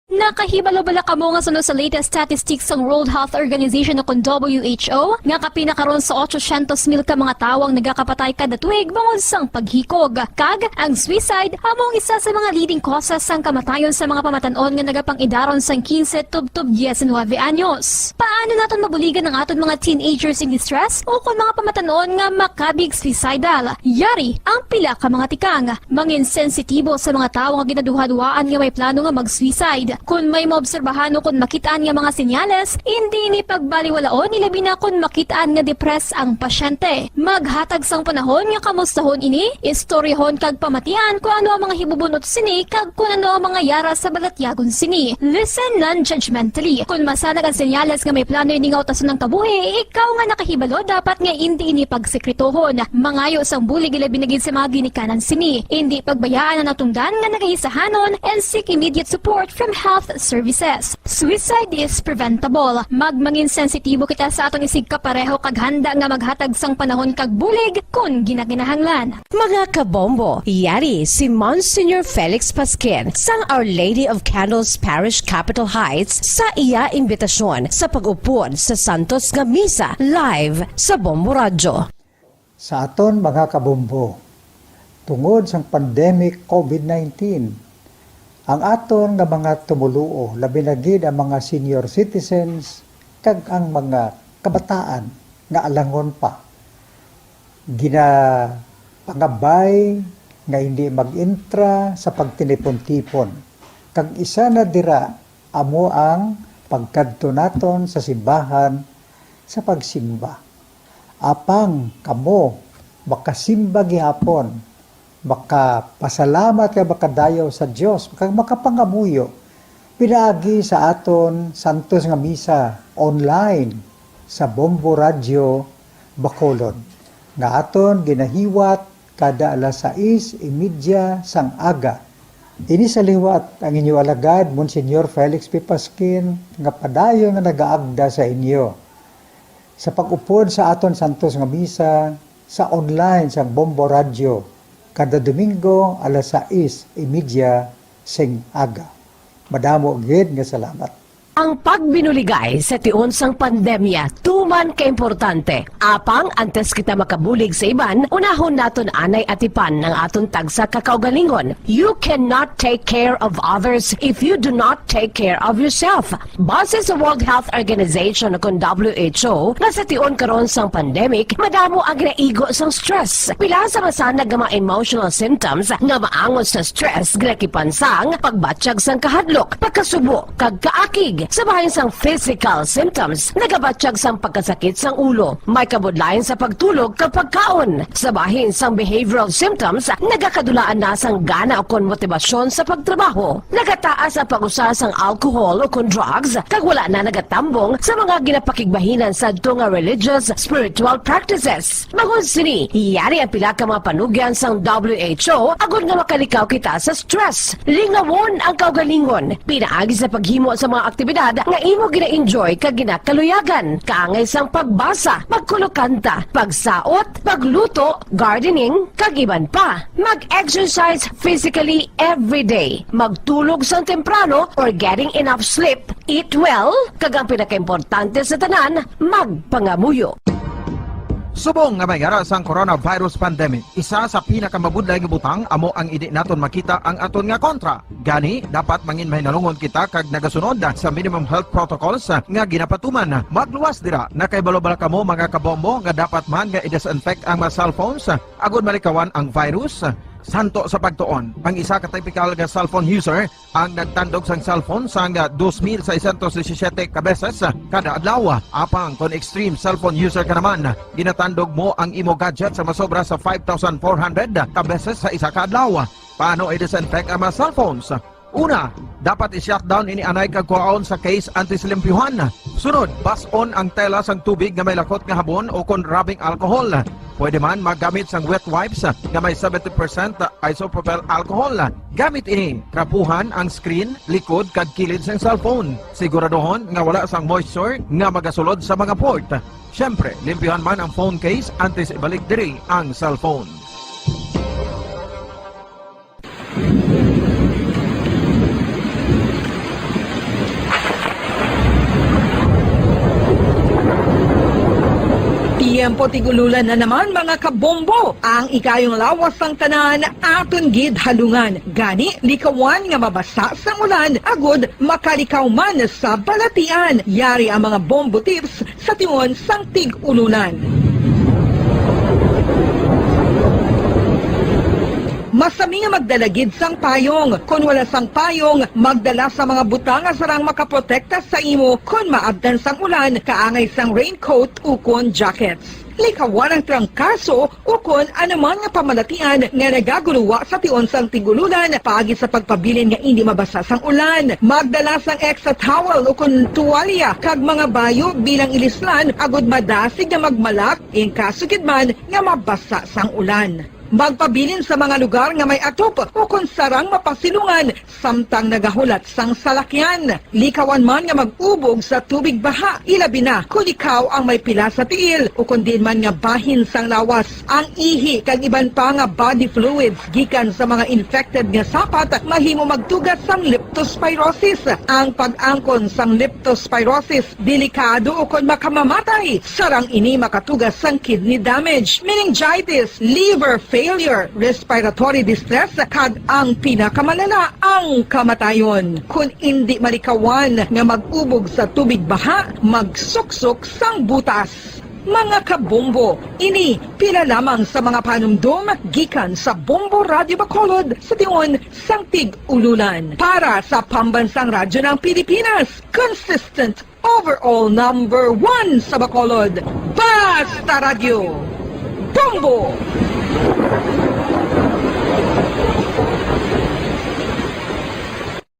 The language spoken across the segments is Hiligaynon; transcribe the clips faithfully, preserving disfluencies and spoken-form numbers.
Nakahibalo bala kamo nga suno sa latest statistics sang World Health Organization o kon W H O, nga kapin na karon sa otsosyentos mil ka mga tawo ang nagakapatay kada tuig bangod sang paghikog? Kag ang suicide amo ang isa sa mga leading causes sang kamatayon sa mga pamatan-on nga nagapang-idaron sang quince tubtob diecinuebe anyos. Paano naton mabuligan ang aton mga teenagers in distress o kon mga pamatan-on nga makabig suicidal? Yari ang pila ka mga tikang. Mangin sensitibo sa mga tawo nga ginaduhaduhaan nga may plano nga mag-suicide. Kon may maobserbahan o kon makit-an nga mga senyales, indi ini pagbaliwalaon, ilabi na kon makit-an nga depressed ang pasyente. Maghatag sang panahon nga kamustahon ini, istoryahon kag pamatian kon ano ang mga hibubunot sini kag kon ano ang mga yara sa balatyagon sini. Listen non-judgmentally. Kon masanag ang senyales nga may plano ini nga utason ang kabuhi, ikaw nga nakahibalo dapat nga indi ini pagsekretohon. Mangayo sang bulig, ilabi na gid sa mga ginikanan sini. Indi pagbayaan ang natungdan nga nagahisahanon and seek immediate support from health services. Suicide is preventable. Magmangin sensitibo kita sa atong isigkapareho kag handa nga maghatag sang panahon kag bulig kon ginakinahanglan. Mga kabombo, yari si Monsignor Felix Pasquin sang Our Lady of Candles Parish, Capitol Heights, sa iya imbitasyon sa pag-upod sa santos nga misa live sa Bombo Radyo. Sa aton mga kabombo, tungod sang pandemic COVID nineteen, ang aton nga mga tumoluo, labi na gid ang mga senior citizens kag ang mga kabataan nga alangon pa, ginapangabay nga hindi mag-intra sa pagtinipon-tipon. Kag isa na dira amo ang pagkadto naton sa simbahan sa pagsimba. Apang kamo makasimba gihapon, makapasalamat kag makadayaw sa Dios, kag makapangamuyo pinaagi sa aton santos nga misa online sa Bombo Radyo Bacolod, nga aton ginahiwat kada alas sais y media sang aga. Ini sa liwat ang inyo alagad, Monsignor Felix P. Pasquin, nga padayon nga nagaagda sa inyo sa pag-upod sa aton santos nga misa sa online sang Bombo Radyo kada Domingo alas sais y media sing aga. Madamo gid nga salamat. Ang pagbinuligay sa tion sang pandemya tuman ka importante. Apang antes kita makabulig sa iban, unahon naton anay atipan ang aton tagsa ka kaugalingon. You cannot take care of others if you do not take care of yourself. Base sa World Health Organization o kon W H O, nga sa tion karon sang pandemic, madamo ang ginaigo sang stress. Pila sa masanag nga mga emotional symptoms nga maangot sa stress ginakipan sang pagbatyag sang kahadlok, pagkasubo, kag kaakig. Sa bahin sang physical symptoms, nagabatyag sang pagkasakit sang ulo, may kabudlayan sa pagtulog kag pagkaon. Sa bahin sang behavioral symptoms, nagakadulaan na sang gana ukon motibasyon sa pagtrabaho. Nagataas ang pag-usa sang alcohol ukon drugs, kag wala na nagatambong sa mga ginapakigbahinan sadto nga religious, spiritual practices. Bangod sini, yari ang pila ka mga panugyan sang W H O agod nga makalikaw kita sa stress. Lingawon ang kaugalingon pinaagi sa paghimo sa mga aktibidad nga imo gina-enjoy kag ginakaluyagan, kaangay sang pagbasa, pagkulokanta, pagsaot, pagluto, gardening, kag iban pa. Mag-exercise physically every day. Magtulog sang temprano or getting enough sleep. Eat well, kag ang pinakaimportante sa tanan, magpangamuyo. Subong nga may yara sang coronavirus pandemic, isa sa pinakamabudlay nga butang amo ang indi naton makita ang aton nga kontra. Gani, dapat mangin mahinalungon kita kag nagasunod sa minimum health protocols nga ginapatuman. Magluwas dira, nakahibalo bala kamo, mga kabombo, nga dapat man nga i-disinfect ang mga cellphones agod malikawan ang virus? Santo sa pagtuon, ang isa ka typical nga cellphone user ang nagtandog sang cellphone sang dos mil seiscientos disisiete ka beses kada adlaw. Apang kon extreme cellphone user ka naman, ginatandog mo ang imo gadget sa masobra sa five thousand four hundred ka beses sa isa ka adlaw. Paano i-disinfect ang mga cellphones? Una, dapat i-shutdown ini anay kag kuhaon sa case antes limpyuhan. Sunod, bas-on ang tela sang tubig nga may lakot nga habon o kon rubbing alcohol. Pwede man maggamit sang wet wipes nga may seventy percent isopropyl alcohol. Gamit ini, trapuhan ang screen, likod, kag kilid sang cellphone. Siguraduhon nga wala sang moisture nga magasulod sa mga port. Siyempre, limpyuhan man ang phone case antes ibalik diri ang cellphone. Ang putig ululan na naman, mga kabombo. Ang ikayong lawas sang tanan aton gid halungan. Gani, likawan nga mabasa sang ulan agud makalikaw man sa balatian. Yari ang mga bombo tips sa tion sang tig-ululan. Masami nga magdala gid sang payong. Kon wala sang payong, magdala sa mga butang nga sarang makaprotekta sa imo kon maabtan sang ulan, kaangay sang raincoat ukon jackets. Likawan ang trangkaso ukon anuman nga pamalatian nga nagaguluwa sa tion sang tig-ululan paagi sa pagpabilin nga indi mabasa sang ulan. Magdala sang extra towel ukon tuwalya kag mga bayo bilang ilislan agud madasig nga magmalak in kaso gid man nga mabasa sang ulan. Magpabilin sa mga lugar nga may atop ukon sarang mapasilungan samtang nagahulat sang salakyan. Likawan man nga mag-ubog sa tubig baha, ilabi na kon ikaw ang may pila sa tiil ukon diin man nga bahin sang lawas. Ang ihi kag iban pa nga body fluids gikan sa mga infected nga sapat mahimo magtuga sang leptospirosis. Ang pag-angkon sang leptospirosis delikado ukon makamamatay. Sarang ini makatuga sang kidney damage, meningitis, liver failure, respiratory distress, kag ang pinakamalala, ang kamatayon. Kon indi malikawan nga mag-ubog sa tubig baha, magsuksok sang butas. Mga kabombo, ini pila lamang sa mga panumdom gikan sa Bombo Radyo Bacolod sa tion sang tig-ululan. Para sa Pambansang Radyo ng Pilipinas, consistent overall number one sa Bacolod. Basta Radyo, Bombo!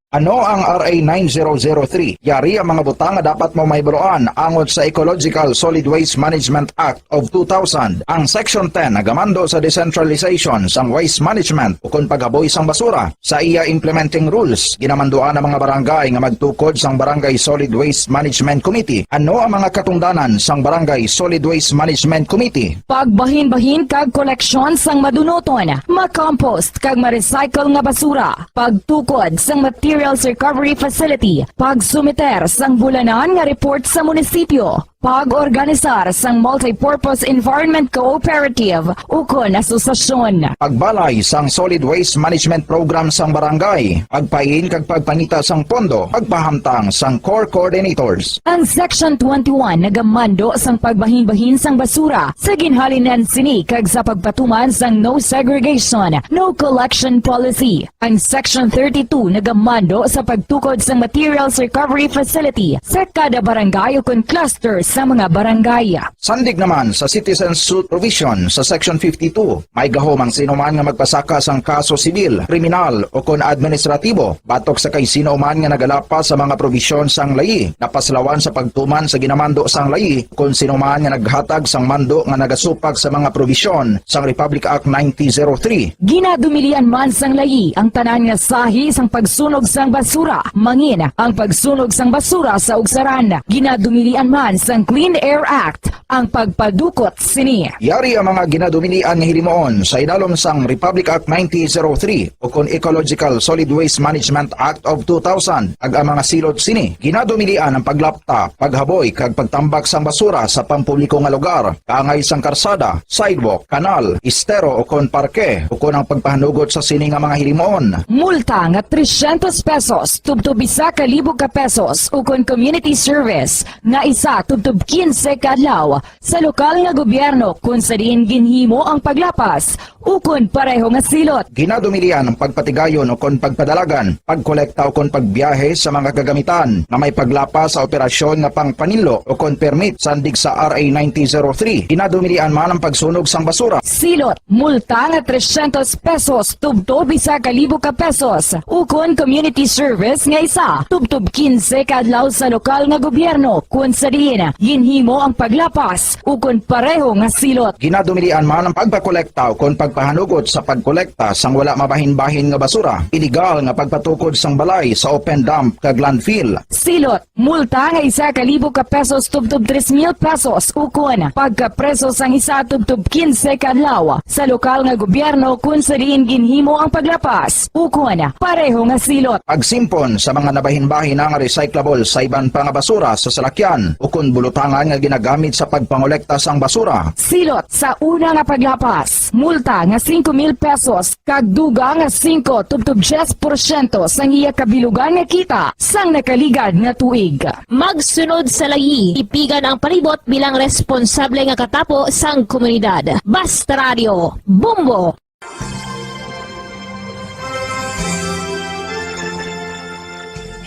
Ano ang R A nine zero zero three? Yari ang mga butang nga dapat mo mahibaluan angot sa Ecological Solid Waste Management Act of two thousand. Ang Section ten nagamando sa decentralization sang waste management ukon paghaboy sang basura. Sa iya implementing rules, ginamanduan ang mga barangay nga magtukod sang Barangay Solid Waste Management Committee. Ano ang mga katungdanan sang Barangay Solid Waste Management Committee? Pagbahinbahin kag koleksyon sang madunuton, makompost kag ma-recycle nga basura, pagtukod sang materials recovery facility, pagsumiter sang bulanan nga report sa munisipyo, pag-organisar sang multipurpose environment cooperative ukon asosasyon. Pagbalay sang solid waste management program sang barangay, pagpain kag pagpangita sang pondo, pagpahamtang sang core coordinators. Ang Section twenty-one nagamando sang pagbahinbahin sang basura sa ginhalinan sini kag sa pagpatuman sang no segregation, no collection policy. Ang Section thirty-two nagamando sa pagtukod sang materials recovery facility sa kada barangay ukon cluster sa mga barangay. Sandig naman sa citizen suit provision sa Section fifty-two, may gahom ang sino man nga magpasaka sang kaso sibil, kriminal, ukon administratibo batok sa kay sino man nga nagalapas sa mga probisyon sang layi, napaslawan sa pagtuman sa ginamando sang layi, kon sino man nga naghatag sang mando nga nagasupak sa mga probisyon sang Republic Act nineteen zero three. Ginadumilian man sang layi ang tanan nga sahi sang pagsunog sang basura, mangin ang pagsunog sang basura sa ugsaran. Ginadumilian man sang Clean Air Act ang pagpadukot sini. Yari ang mga ginadumilian nga hilimoon sa idalom sang Republic Act nineteen zero three ukon Ecological Solid Waste Management Act of two thousand, kag ang mga silot sini. Ginadumilian ang paglapta, paghaboy, kag pagtambak sang basura sa pampubliko nga lugar, kaangay sang karsada, sidewalk, kanal, estero, ukon parke, ukon ang pagpahanugot sa sini nga mga hilimoon. Multa nga trescientos pesos tubtob isa ka libo ka pesos, ukon community service nga isa tubtob quince ka adlaw sa lokal nga gobyerno kon sa diin ginhimo ang paglapas ukon pareho nga silot. Ginadumilian ang pagpatigayon ukon pagpadalagan, pagkolekta ukon pagbiyahe sa mga kagamitan nga may paglapas sa operasyon nga pangpaninlo ukon permit sandig sa R A nineteen zero three. Ginadumilian man ang pagsunog sang basura. Silot, multa nga trescientos pesos tubtob isa ka libo ka pesos, ukon community service nga isa tubtob quince ka adlaw sa lokal nga gobyerno kon sa diin ginhimo ang paglapas ukon pareho nga silot. Ginadumilian man ang pagpakolekta ukon pagpahanugot sa pagkolekta sang wala mabahinbahin nga basura, iligal nga pagpatukod sang balay sa open dump kag landfill. Silot, multa nga isa ka libo ka pesos tubtob tres mil pesos, ukon pagkapreso sang isa tubtob quince ka adlaw sa lokal nga gobyerno kon sa diin ginhimo ang paglapas ukon pareho nga silot. Pagsimpon sa mga nabahinbahin nga recyclable sa iban pa nga basura sa salakyan ukon bulutangan nga ginagamit sa pagpangolekta sang basura. Silot sa una nga paglapas, multa nga singko mil pesos kag dugang nga singko tubtob diyes porsyento sang iya kabilugan nga kita sang nakaligad nga tuig. Magsunod sa layi, tipigan ang palibot bilang responsable nga katapo sang komunidad. Basta Radio, Bombo!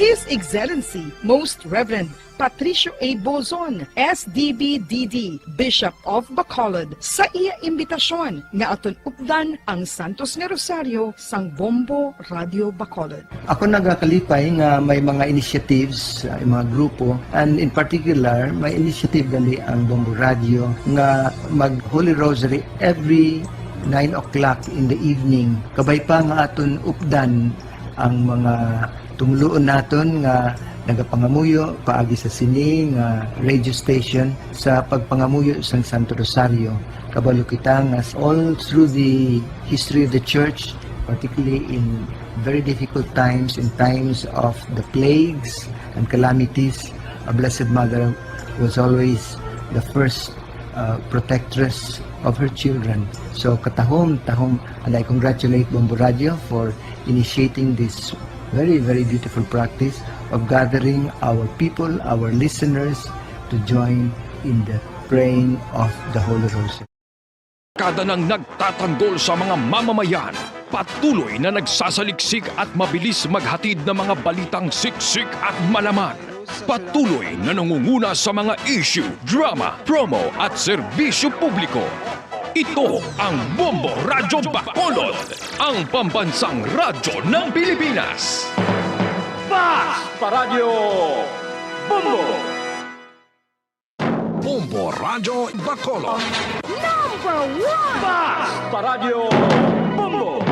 His Excellency, Most Reverend Patricio A. Bozon, S D B D D, Bishop of Bacolod, sa iya imbitasyon nga aton updan ang Santos nga Rosario sang Bombo Radio Bacolod. Ako nagakalipay nga may mga initiatives, uh, mga grupo, and in particular, may initiative gali ang Bombo Radio nga mag Holy Rosary every nine o'clock in the evening. Kabay pa nga aton updan ang mga tumuluon naton nga nagapangamuyo paagi sa sini nga radio station sa pagpangamuyo sang Santo Rosario. Kabalo kita nga all through the history of the church, particularly in very difficult times, in times of the plagues and calamities, a Blessed Mother was always the first uh, protectress of her children. So, katahom, tahom, and I congratulate Bombo Radio for initiating this very, very beautiful practice of gathering our people, our listeners, to join in the praying of the Holy Rosary. Kada nang nagtatanggol sa mga mamamayan, patuloy na nagsasaliksik at mabilis maghatid ng mga balitang siksik at malaman. Patuloy na nangunguna sa mga issue, drama, promo at serbisyo publiko. Ito ang Bombo Radyo Bacolod, ang pambansang radyo ng Pilipinas. Bas Paradyo Bombo! Bombo Radyo Bacolod. Number one! Bas Paradyo Bombo!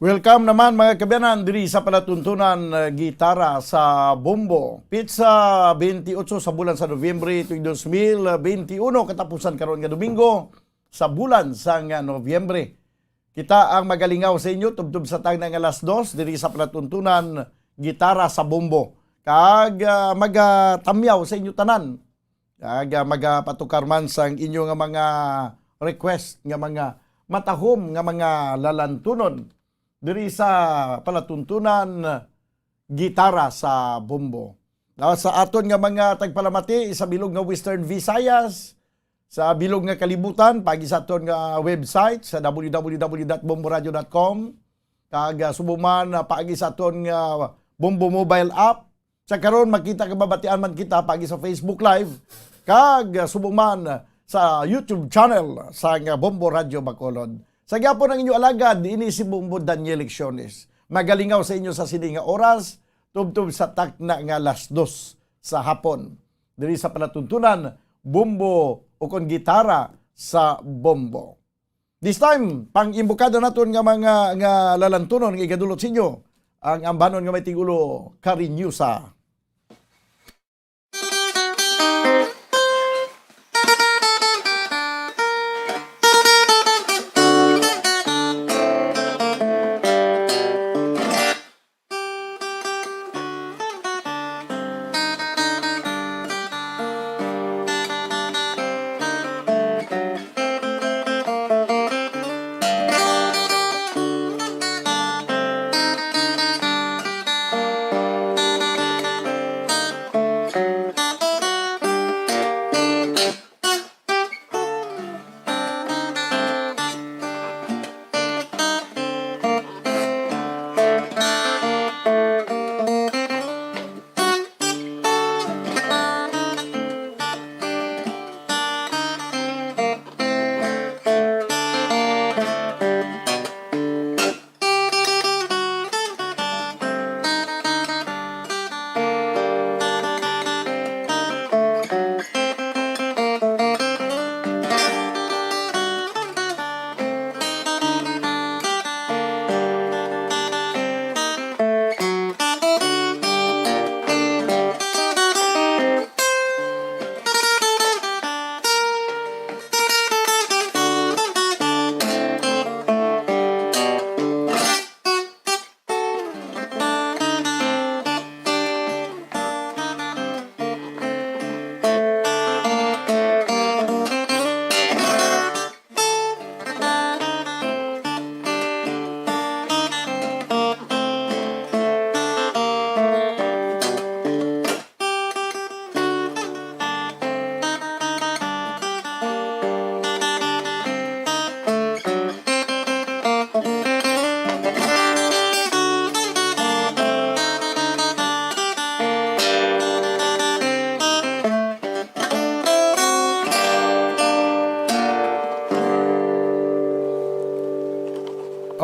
Welcome naman, mga kaabyanan, diri sa palatuntunan, uh, Gitara sa Bombo. Pitsa twenty-eight sa bulan sa Nobyembre tuig dos mil benti uno, katapusan karon nga Domingo sa bulan sang, uh, Nobyembre. Kita ang magalingaw sa inyo tubtob sa tagna nga alas dos diri sa palatuntunan Gitara sa Bombo. Kag, uh, magatamyaw sa inyo tanan. Kag, ah, magapatukar man sang inyo nga mga request nga mga matahom nga mga lalantunon diri sa palatuntunan Gitara sa Bombo. Ah, sa aton nga mga tagpalamati sa bilog nga Western Visayas, sa bilog nga kalibutan, paagi sa aton nga website sa w w w dot bomboradio dot com, kag, ah, subong man, ah, paagi sa aton nga Bombo mobile app, sa karon, makita ka, mabatian man kita paagi sa Facebook Live, kag, uh, subong man sa YouTube channel sang Bombo Radio Bacolod. Sa gyapon ang inyo alagad, ini si Bombo Daniel Lecciones. Magalingaw sa inyo sa sini nga oras, tubtob sa takna nga alas dos sa hapon. Diri sa palatuntunan, Bombo o kon Gitara sa Bombo. This time, pang-imbukada naton nga mga, nga lalantunon nga igadulot sa inyo ang ambanon nga may tigulo, Cariñosa.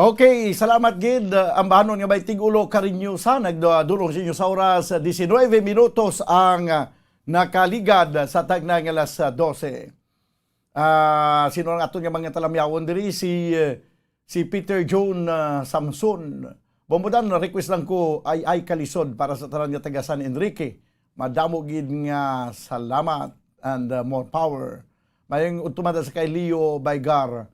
Okay, salamat gid, uh, ambahanon nga may tigulo, Cariñosa, nagdulong sa inyo sa oras, uh, diecinueve minutos ang, uh, nakaligad sa tagna nga alas, uh, dose. Ah, sino ang aton nga mga talamyawon diri? Si, uh, si Peter John, uh, Samson. Bombo Dan, request lang ko, Ay Ay Kalisod para sa tanan nga taga San Enrique. Madamo gid nga salamat and, uh, more power. Mayong udto man sa kay Leo Baygar.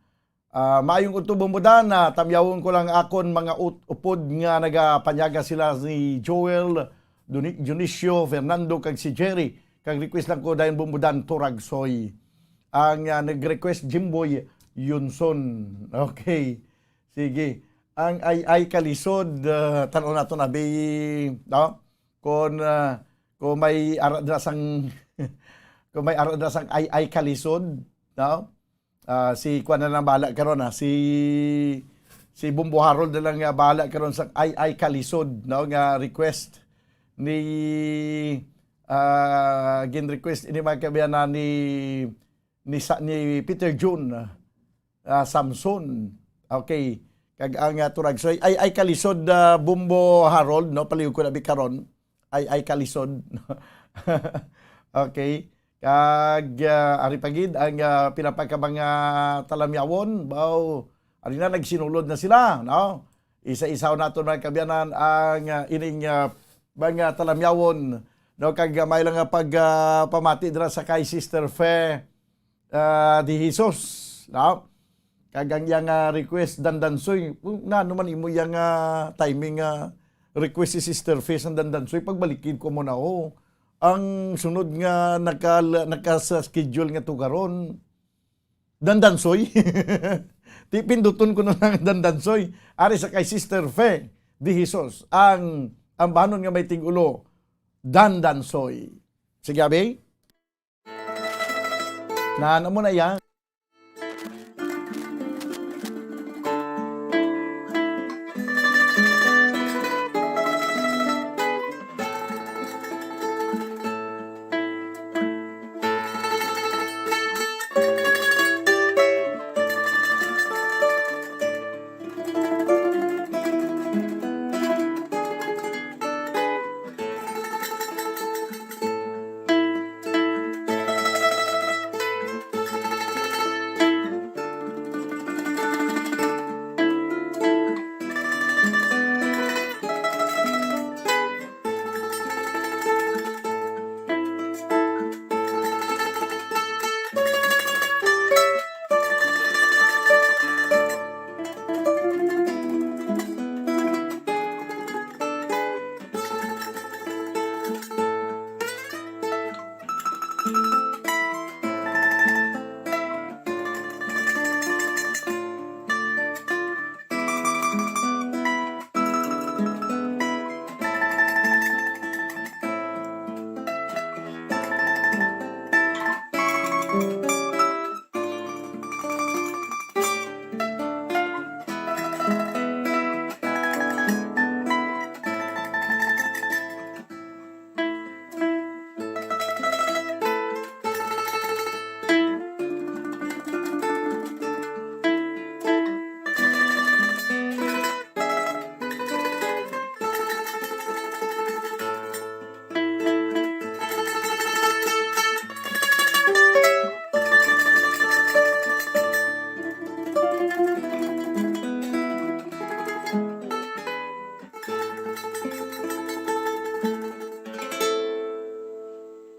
Ah, maayong udto, Bombo Dan, ah, tamyawon ko lang akon mga ut-, upod nga nagapanyaga sila ni Joel, Duni-, Dionisio, Fernando, kag si Jerry. Kag request lang ko dayon, Bombo Dan, Turagsoy. Ang, ah, nag-request, Jimboy Yunson. Okay. Sige. Ang Ay Ay Kalisod, ah, tan-aw naton abi, no? Kon, ah, kung may ara dira sang, kung may ara dira sang Ay Ay Kalisod, no? Ah, si kuan na lang bahala karon, ah. Si, si Bombo Harold na lang nga bahala karon sa Ay Ay Kalisod, no, nga request ni, ah, gin-request ini, mga kaabyanan, ni, ni sa, ni Peter Jun, ah, Samson. Okay. Kag ang, ah, Turagsoy, Ay Ay Kalisod, ah, Bombo Harold, no, palihog ko na bi karon. Ay Ay Kalisod. Okay. Kag, ah, ari pa gid ang, ah, pila pa ka mga talamyawon, baw, ari na, nagsinulod na sila, no? Isa-isa naton, mga kaabyanan, ang, ah, ining, ah, mga talamyawon, no? Kag, ah, may lang nga pag, ah, pamati dira sa kay Sister Fe, ah, de Jesus, no? Kag ang iyang, ah, request, Dandansoy. Nano man imo iyang, ah, timing, ah, request si Sister Fe sang Dandansoy? Pagbalikid ko mo na, oh. Ang sunod nga naka-, naka sa schedule nga tugaron, Dandansoy. Ti pinduton ko na lang Dandansoy. Ari sa kay Sister Fe de Jesus, ang ambanon nga may tig-ulo, Dandansoy. Sige, abi. Naan mo na yan.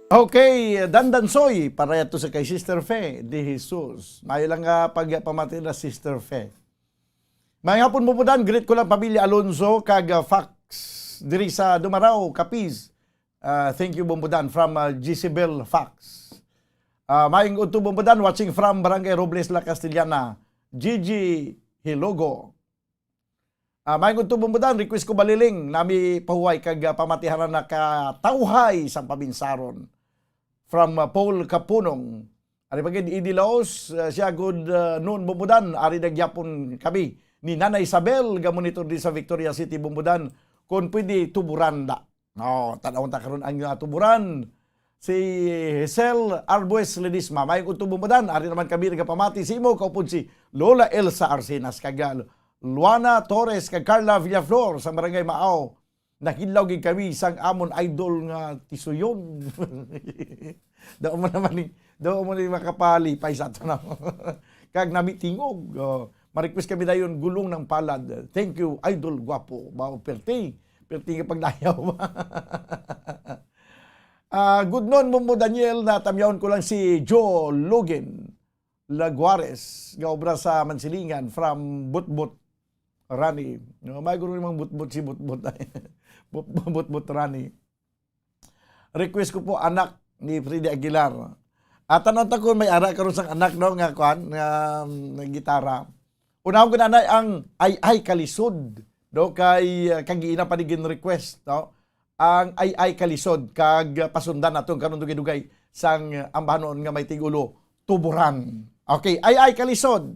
Okay, Dandansoy, para yato sa kay Sister Fe de Jesus. Mayo lang nga pagpamati na, Sister Fe. Maayong hapon, Bumbudan. Greet ko lang pamilya Alonso kag, ah, Fox diri sa Dumarao, Capiz. Ah, thank you, Bumbudan, from, ah, Jezebel Fox. Ah, maayong udto, Bumbudan, watching from Barangay Robles, La Castellana, Gigi Hilogo. Ah, maayong udto, Bumbudan, request ko Baliling, nami pahuway kag, ah, pamatihanan na ka tawhay sang pabinsaron. From, ah, Paul Kapunong. Ari pa gid, Idi Laos, ah, siya gud, ah, noon, Bumbudan, ari na gyapon kami ni Nanay Isabel, ga-monitor di sa Victoria City, Bumbudan, kon pwede, tuburan da. Oh, tan-awon ta karon ang, ah, tuburan. Si Hesel Arbues Ledisma, may utubong madan, ari naman kami nagapamati sa imo, kaupod si Lola Elsa Arcenas, kag, ah, Luana Torres, kag Carla Villaflor sa Barangay Maaw. Nakidlaw gid kami sang amon idol nga tisuyon. Daw mo naman ni, daw mo ni makapalipay sa ato na. Kag nami tingog. Oh, ma-request kami dayon, Gulong ng Palad. Thank you, Idol Guapo. Wow, perti. Perti nga pagdayaw. Ah, good noon, Bumbo Daniel. Natamyaon ko lang si Joe Logan Laguares, nga obra sa Mansilingan, from Butbut, Rani. No, may guro namang Butbut si Butbut. But-, Butbut Rani. Request ko po, Anak ni Freddy Aguilar. At ano ta kung may ara karon sang anak, no, nga kwan, nga, um, nga gitara. Unahon ko na, Nay, ang Ay Ay Kalisod, no, kay, uh, kag ina pa ni gin-request, no? Ang Ay Ay Kalisod, kag, uh, pasundan naton karon dugay-dugay sang, uh, ambanon nga may tigulo, Tuburan. Okay, Ay Ay Kalisod.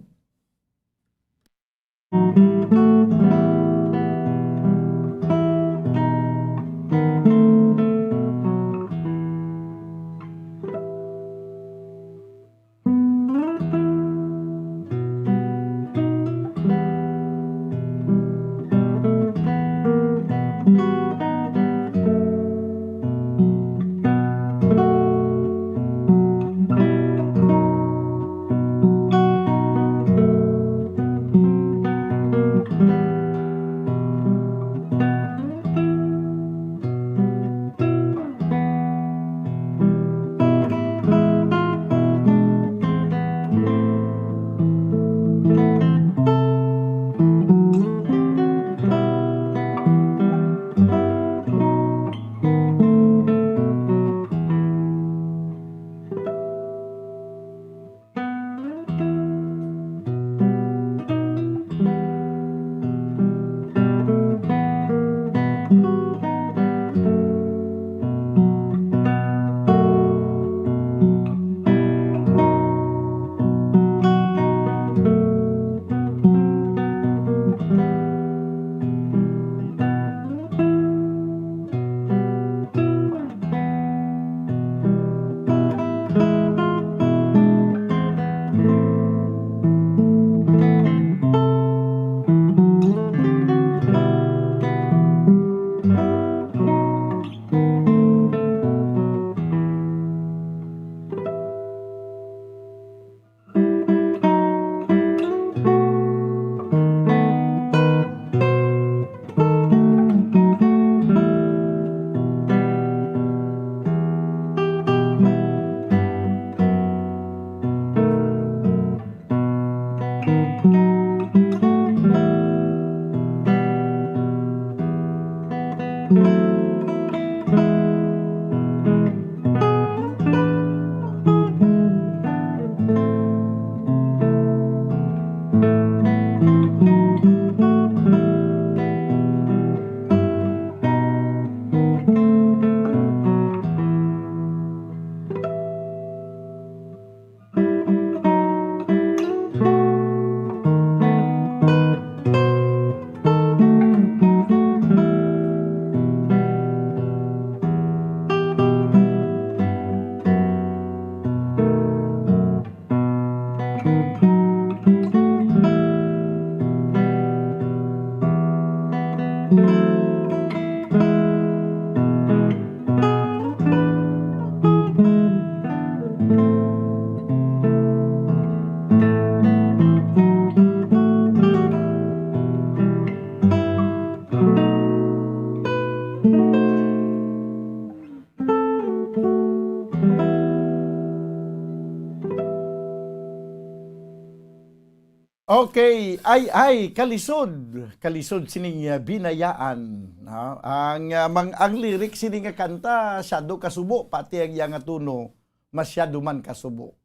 Okay, ay, ay, kalisod. Kalisod sining, ah, binayaan, no? Ang, ah, mang-, ang lyric sini nga kanta, masyado kasubo, pati ang iya nga tono, masyado man kasubo.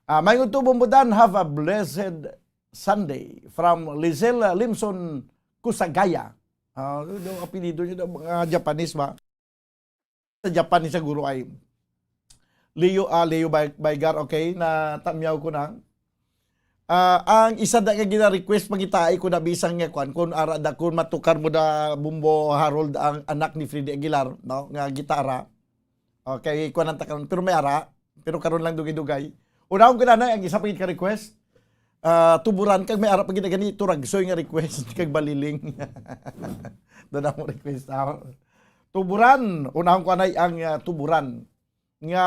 Ah, may utubong budan, have a blessed Sunday. From Lizelle Limson Kusagaya. Ah, ano daw apelyido niya daw, mga Japanese ba? Sa Japan ni siguro ay Leo, ah, Leo Bay-, Baygar, okay, na tamyaw ko na. Ah, ang isa da nga gina-request, pangitai ko na bisan nga kwan, kung ara da, kung matukar mo da, Bumbo Harold, ang anak ni Freddy Aguilar, no, nga gitara. Okay, kwan ang takaron, pero may ara, pero karon lang dugay-dugay. Unahon ko na na ang isa pa gid ka request. Ah, tuburan kag may ara pa gid gani turagsoy nga request kag baliling. Doon ang request, ah. Tuburan, unahon ko anay ang, ah, tuburan nga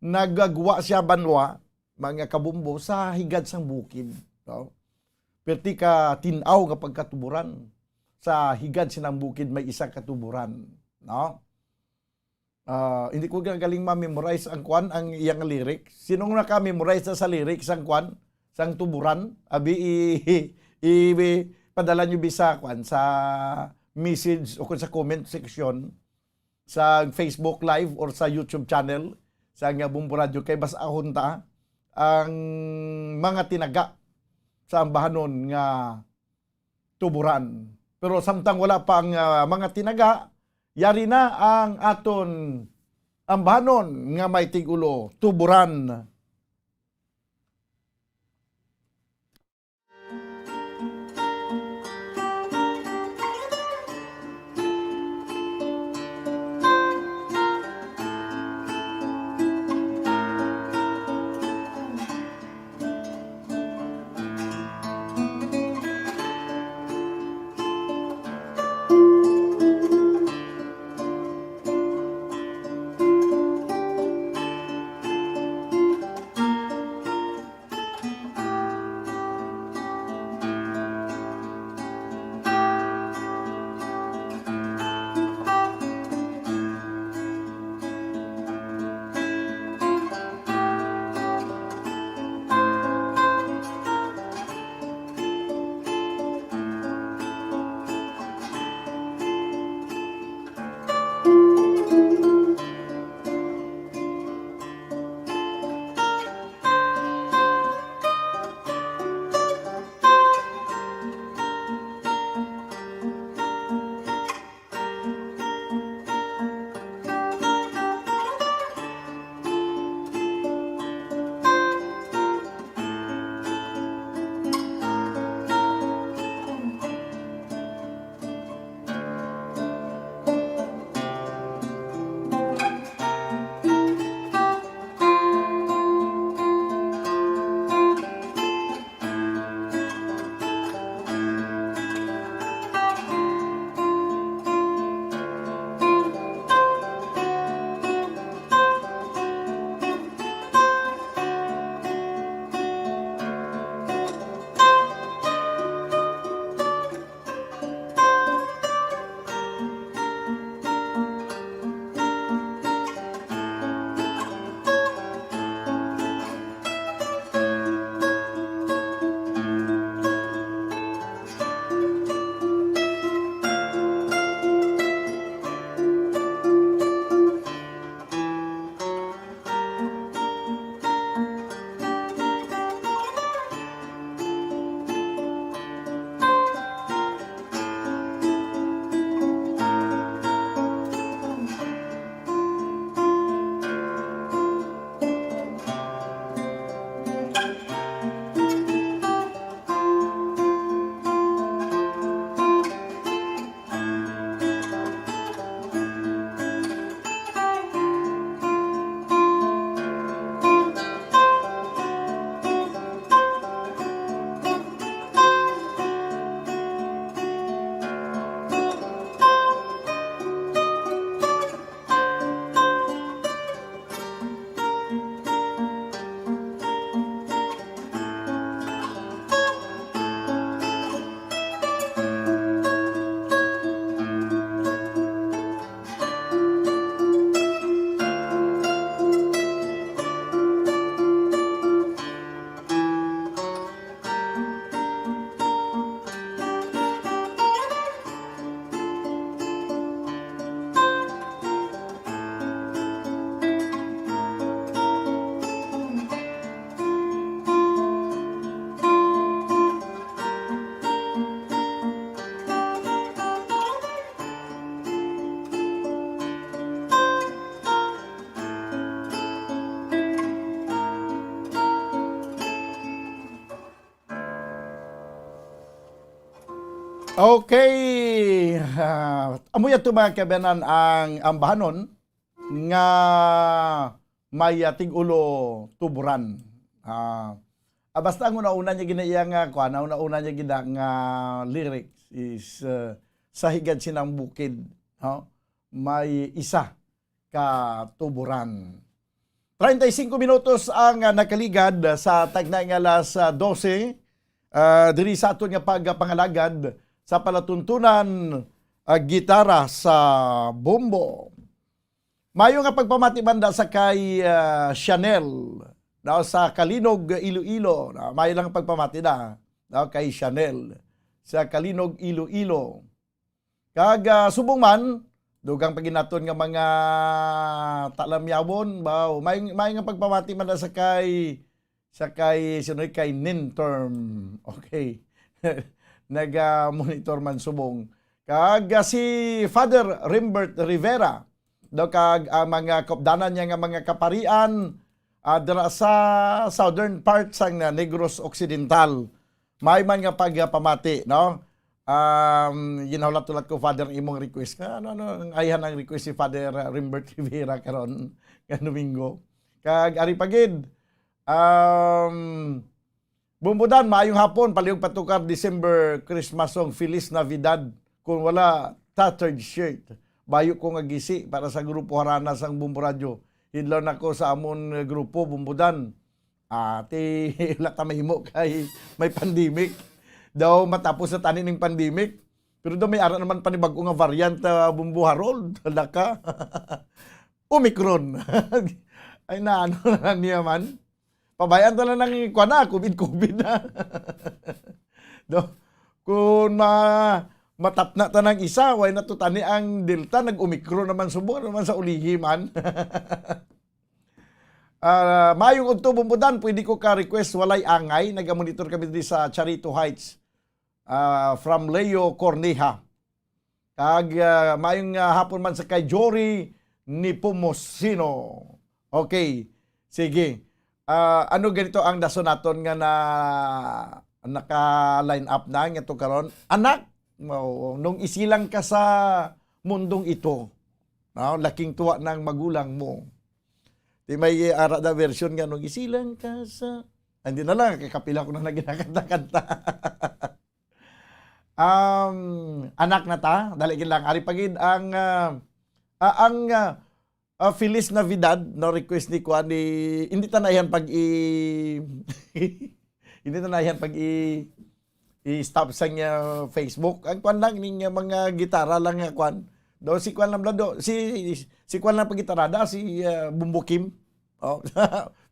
nagagwa siya banwa, mga kabumbo, sa higad sang bukid, no? Perti ka tin-aw nga pagkatuburan, sa higad sinang bukid may isa ka tuburan, no? Ah, hindi ko gagaling ma-memorize ang kwan, ang iyang lyric. Sino nga naka-memorize na sa lyric sang kwan, sang tuburan? Abi, i, i, i, padala nyo bisa kwan, sa message o kung sa comment section sa Facebook Live or sa YouTube channel sa nga Bumbo Radio kay bas-ahon ta ang mga tinaga sa ambahanon nga tuburan. Pero samtang wala pa ang, ah, mga tinaga, yari na ang aton ambahanon nga may tigulo, tuburan. Okay. Ah, amo yan to, mga kabayanan, ang, ang bahanon nga may, ah, tig-ulo tuburan. Ah, ah, basta ang una-una niya gina-, iya nga, kuwan, ang una-una niya gina-, nga lyrics is, ah, sa higad sinang bukid, no? May isa ka tuburan. Treinta y cinco minutos ang, ah, nakaligad sa tagna nga alas, ah, dose, ah, diri sa aton nga pagpangalagad sa palatuntunan, ah, gitara sa bombo. Mayo nga pagpamati banda sa kay, ah, Chanel, no, sa Calinog, Iloilo. No, mayo lang pagpamati na, no, kay Chanel sa Calinog, Iloilo. Kag, ah, subong man, dugang pa gid naton nga mga talamyawon, baw, may, may nga pagpamati man na sa kay, sa kay, sino, kay Ninterm. Okay. Naga-monitor man subong. Kag, ah, si Father Rimbert Rivera, daw kag ang mga kaupdanan niya nga mga kaparian, ah, dira sa southern part sang Negros Occidental. May man nga pagpamati, no? Um, ginahulat-hulat ko, Father, ang imong request. Nga, ano, ano, ang ayhan ang request si Father, uh, Rimbert Rivera karon nga Domingo. Kag ari pa gid, um, Bumbudan, maayong hapon, palihog patukar December Christmas song, Feliz Navidad. Kung wala, tattered shirt. Bayo ko nga gisi para sa grupo Harana sang Bumbo Radyo. Hidlaw na ko sa amon nga grupo, Bumbudan. Ah, ti, wala ta mahimo kay may pandemic. Daw matapos na tani ning pandemic. Pero daw may ara naman panibag-o nga variant, ah, Bumbo Harold. Hala ka. Omicron. Ay, na ano na niya man. Pabayaan ta na nang kuwan na, covid, covid na. Do, kung ma-, matapna ta ng isa, way na to tani ang Delta, nag-Omicron naman, subong naman sa ulihi man. Ah, maayong udto, Bumbudan, pwede ko ka-request, Walay Angay, nagamonitor kami diri sa Charito Heights, ah, from Leo Corneja. Kag, ah, maayong, ah, hapon man sa kay Jory Nepomuceno. Okay, sige. Ah, ano ganito ang dason naton nga na, naka-line up na nga to karon? Anak, mo, nung isilang ka sa mundong ito, no? Laking tuwa ng magulang mo. Di may ara da version nga nung isilang ka sa, ah, hindi na lang, kay kapila ko na naginakanta-kanta. Um, anak na ta, dali gid lang. Ari pa gid ang, ah, ah, ang, ah, ah, Feliz Navidad, no, request ni kuan ni, hindi ta na yan pag i-, hindi ta na yan pag i-, i-stop sa niya Facebook. Ang kuan lang, ning, ah, mga gitara lang nga kuan. Do, si kuan lang, do, si, si kuan lang pag gitarada, si, ah, Bumbo Kim. Oh,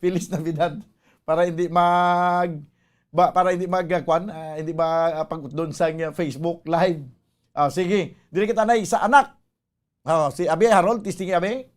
Feliz Navidad. Para hindi mag, ba, para hindi mag, ah, kuan, ah, hindi ma, ah, pag-utdon sa, ah, Facebook Live. Ah, sige, diri kita na sa anak. Oh, si Abi Harold, testing, Abi.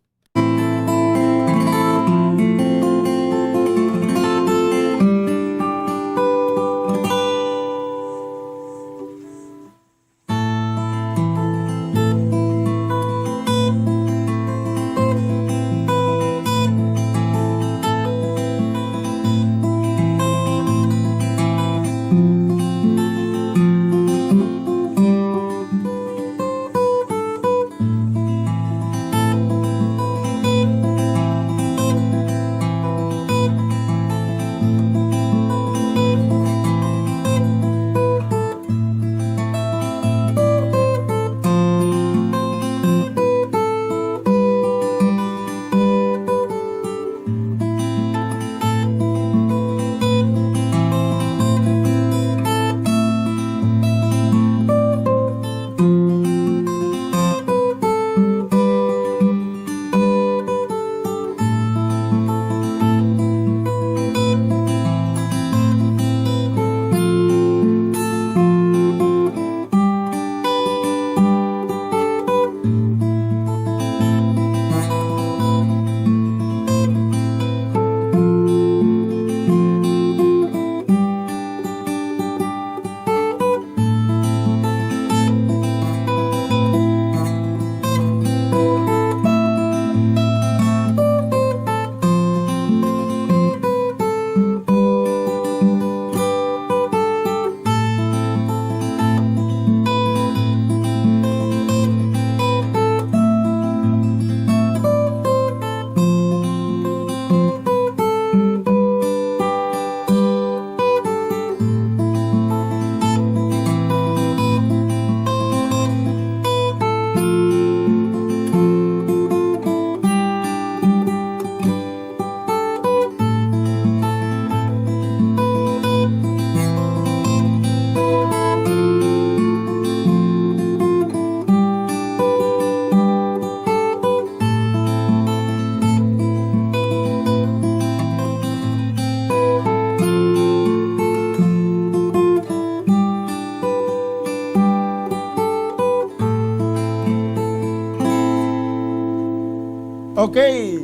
Okay.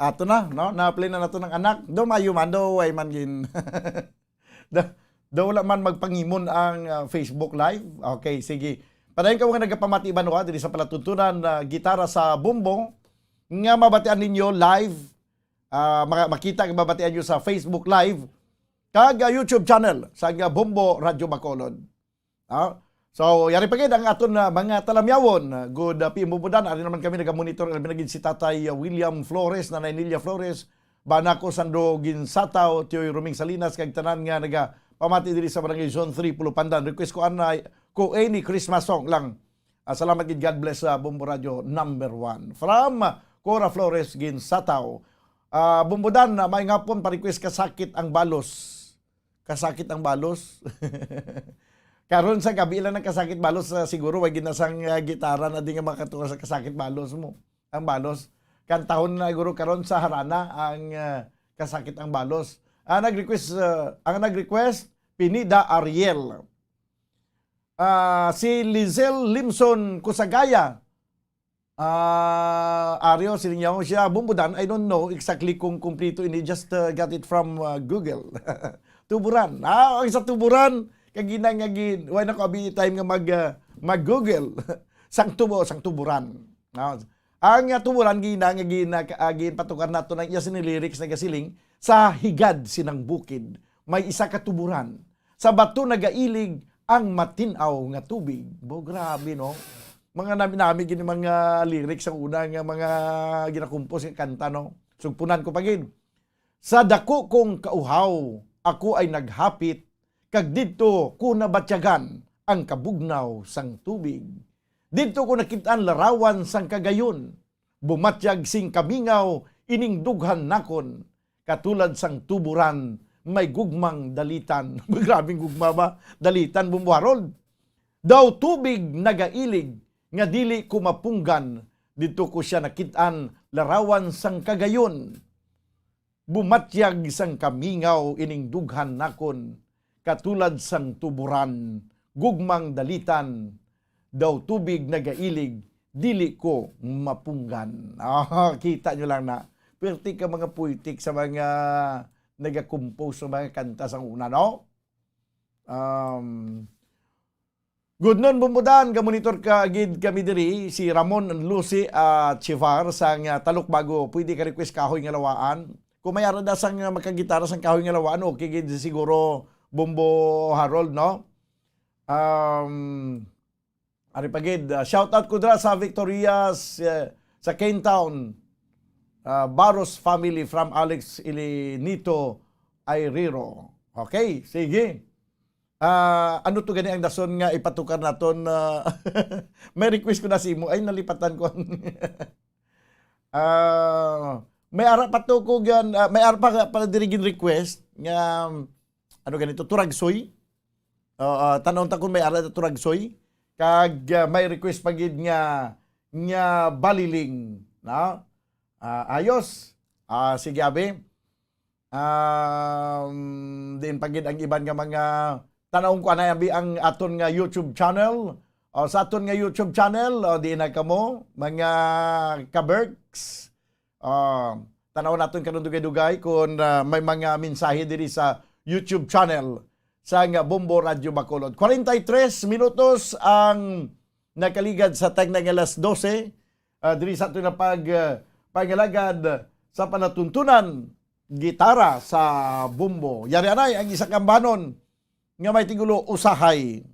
Ato na, no? Na-play na nato ng anak. Do mayo man, do way man gin. Do, do wala man magpangimon ang, ah, Facebook Live. Okay, sige. Padayon ka mga nagapamati, Banwa, diri sa palatuntunan, ah, Gitara sa Bombo, nga mabatian ninyo live, ah, mga, makita nga mabatian nyo sa Facebook Live, kag, ah, YouTube channel sa nga Bombo Radyo Bacolod. Ah, so, yari pa gid ang aton, ah, mga talamyawon. Ah, good, ah, P M Bubudan, ari naman kami nagamonitor, labi na gid si Tatay, ah, William Flores, Nanay Nilia Flores, Bana ko, Sandro Ginsataw, Tioy Roming Salinas, kag tanan nga nagapamati diri sa Barangay Zone three, Pulupandan. Request ko anay ko any Christmas song lang. Ah, salamat gid, God bless, ah, Bombo Radio number one. From, ah, Cora Flores Ginsataw. Ah, Bombodan, ah, may ngapon pa-request ka Sakit ang Balos. Kasakit ang balos. Karon sa gabi lang nagkasakit balos, ah, siguro way ginasang, ah, gitara na di nga makatukar sa kasakit balos mo. Ang balos. Kantahon na siguro karon sa harana ang, ah, kasakit ang balos. Ah, nag-request, ah, ang nag-request, Pinida Ariel. Ah, si Lizel Limson Kusagaya. Ah, Ario, siling niya, siya, Bumbudan, I don't know exactly kung kumplito ini, just, uh, got it from, uh, Google. Tuburan. Ah, ang sa tuburan, kagina nga gin, why na ko abi time nga mag, uh, mag-Google? Sang tubo, sang tuburan. Ah, ang, uh, tuburan, gina, nga gina, uh, ginpatukar nato ng iya sini lyrics nagasiling, sa higad sinang bukid, may isa ka tuburan. Sa bato nagailig ang matin-aw nga tubig. Bo, grabe, no? Mga nami-nami gini mga lyrics ang una nga mga ginakumpos nga kanta, no? Sugpunan ko pa gid. Sa dako kong kauhaw, ako ay naghapit, kag didto ko nabatyagan ang kabugnaw sang tubig. Didto ko nakit-an larawan sang kagayon, bumatyag sing kamingaw ining dughan nakon, katulad sang tuburan may gugmang dalitan. Grabing gugma ba? Dalitan, Bumbo Harold. Daw tubig nagailig nga dili ko mapunggan, didto ko sia nakit-an larawan sang kagayon. Bumatyag sang kamingaw ining dughan nakon, katulad sang tuburan, gugmang dalitan, daw tubig nagailig, dili ko mapunggan. Ah, kita nyo lang na. Pwerte ka mga puitik sa mga nagakumpos sa mga kanta sa una, no? Um, Good noon, Bumbudan, gamonitor ka gid kami diri, si Ramon Lucy, ah, Chivar sang, ah, Talukbago. Pwede ka request Kahoy nga Lawaan. Kung may ara da sang, ah, makagitara sang Kahoy nga Lawaan, okay gid siguro, Bumbo Harold, no? Um, ari pa gid, ah, shout out ko dira sa Victorias, eh, sa Cane Town, ah, Barros family from Alex Ilinito Airiro. Okay, sige. Ah, ano to gani ang dason nga ipatukar naton, ah, may request ko na sa imo. Ay, nalipatan ko. Ah, may ara pa to ko gan, ah, may ara pa, pa diri gin request nga, ano ganito, Turagsoy. Oo, ah, tanong ta kung may ara na Turagsoy. Kag, ah, may request pa gid nga, nga Baliling, no? Ah, ayos. Ah, sige, abi. Um, diin pa gid ang iban nga mga tanawon ko, anay abi ang aton nga YouTube channel. O, sa aton nga YouTube channel, o, diin na kamo, mga ka-Berks. Ah, tanawon naton karon dugay-dugay kung, ah, may mga mensahe diri sa YouTube channel sa nga Bombo Radyo Bacolod. Kwarenta y tres minutos ang nakaligad sa tagna nga alas dose. Ah, diri sa aton nga pag, ah, pangalagad sa panatuntunan, gitara sa bombo. Yari anay ang isa ka ambanon nga may tigulo usahay.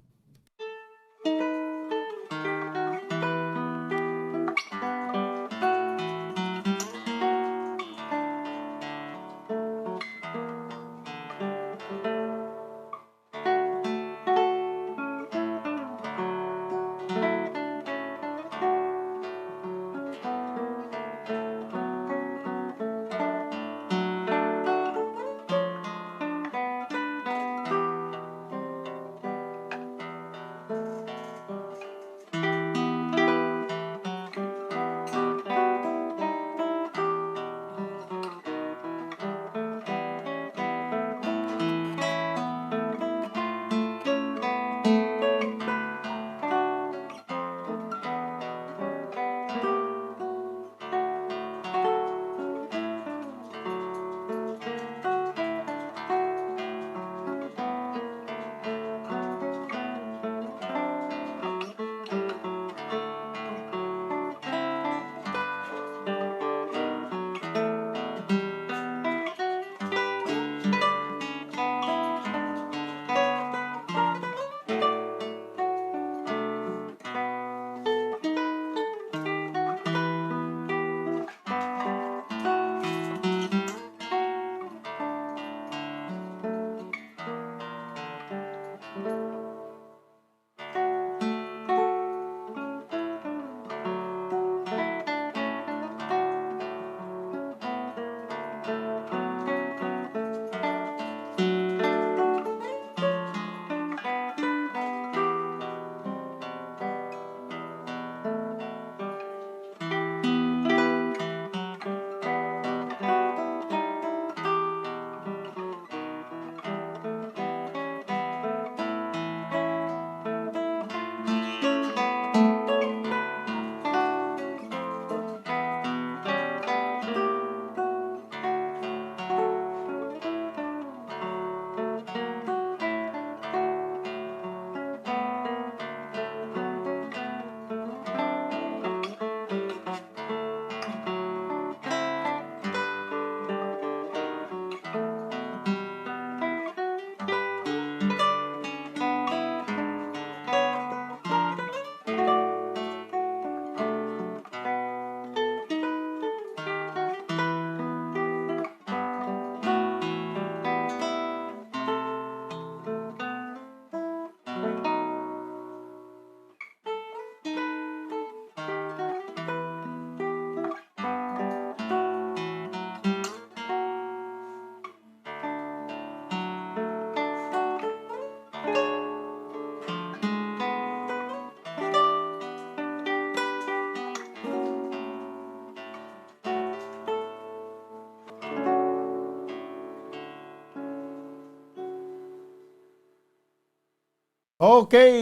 Okay,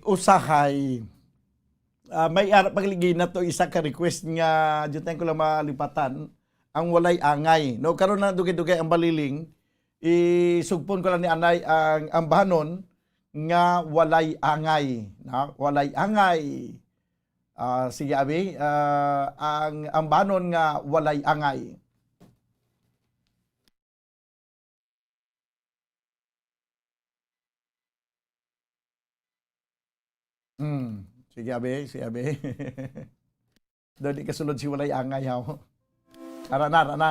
usahay. Ah, may ara pa gali gina to isa ka request nga dyan ko lang malipatan, ang walay angay. No, karon na dugay-dugay ang baliling, isugpon ko lang ni anay ang ambanon nga walay angay, na walay angay. Ah, sige, abi, ah, ang ambanon nga walay angay. Hmm. Sige, abi, sige, abi. Daw di kasulod si walay angay, haw. Ara na, ara na.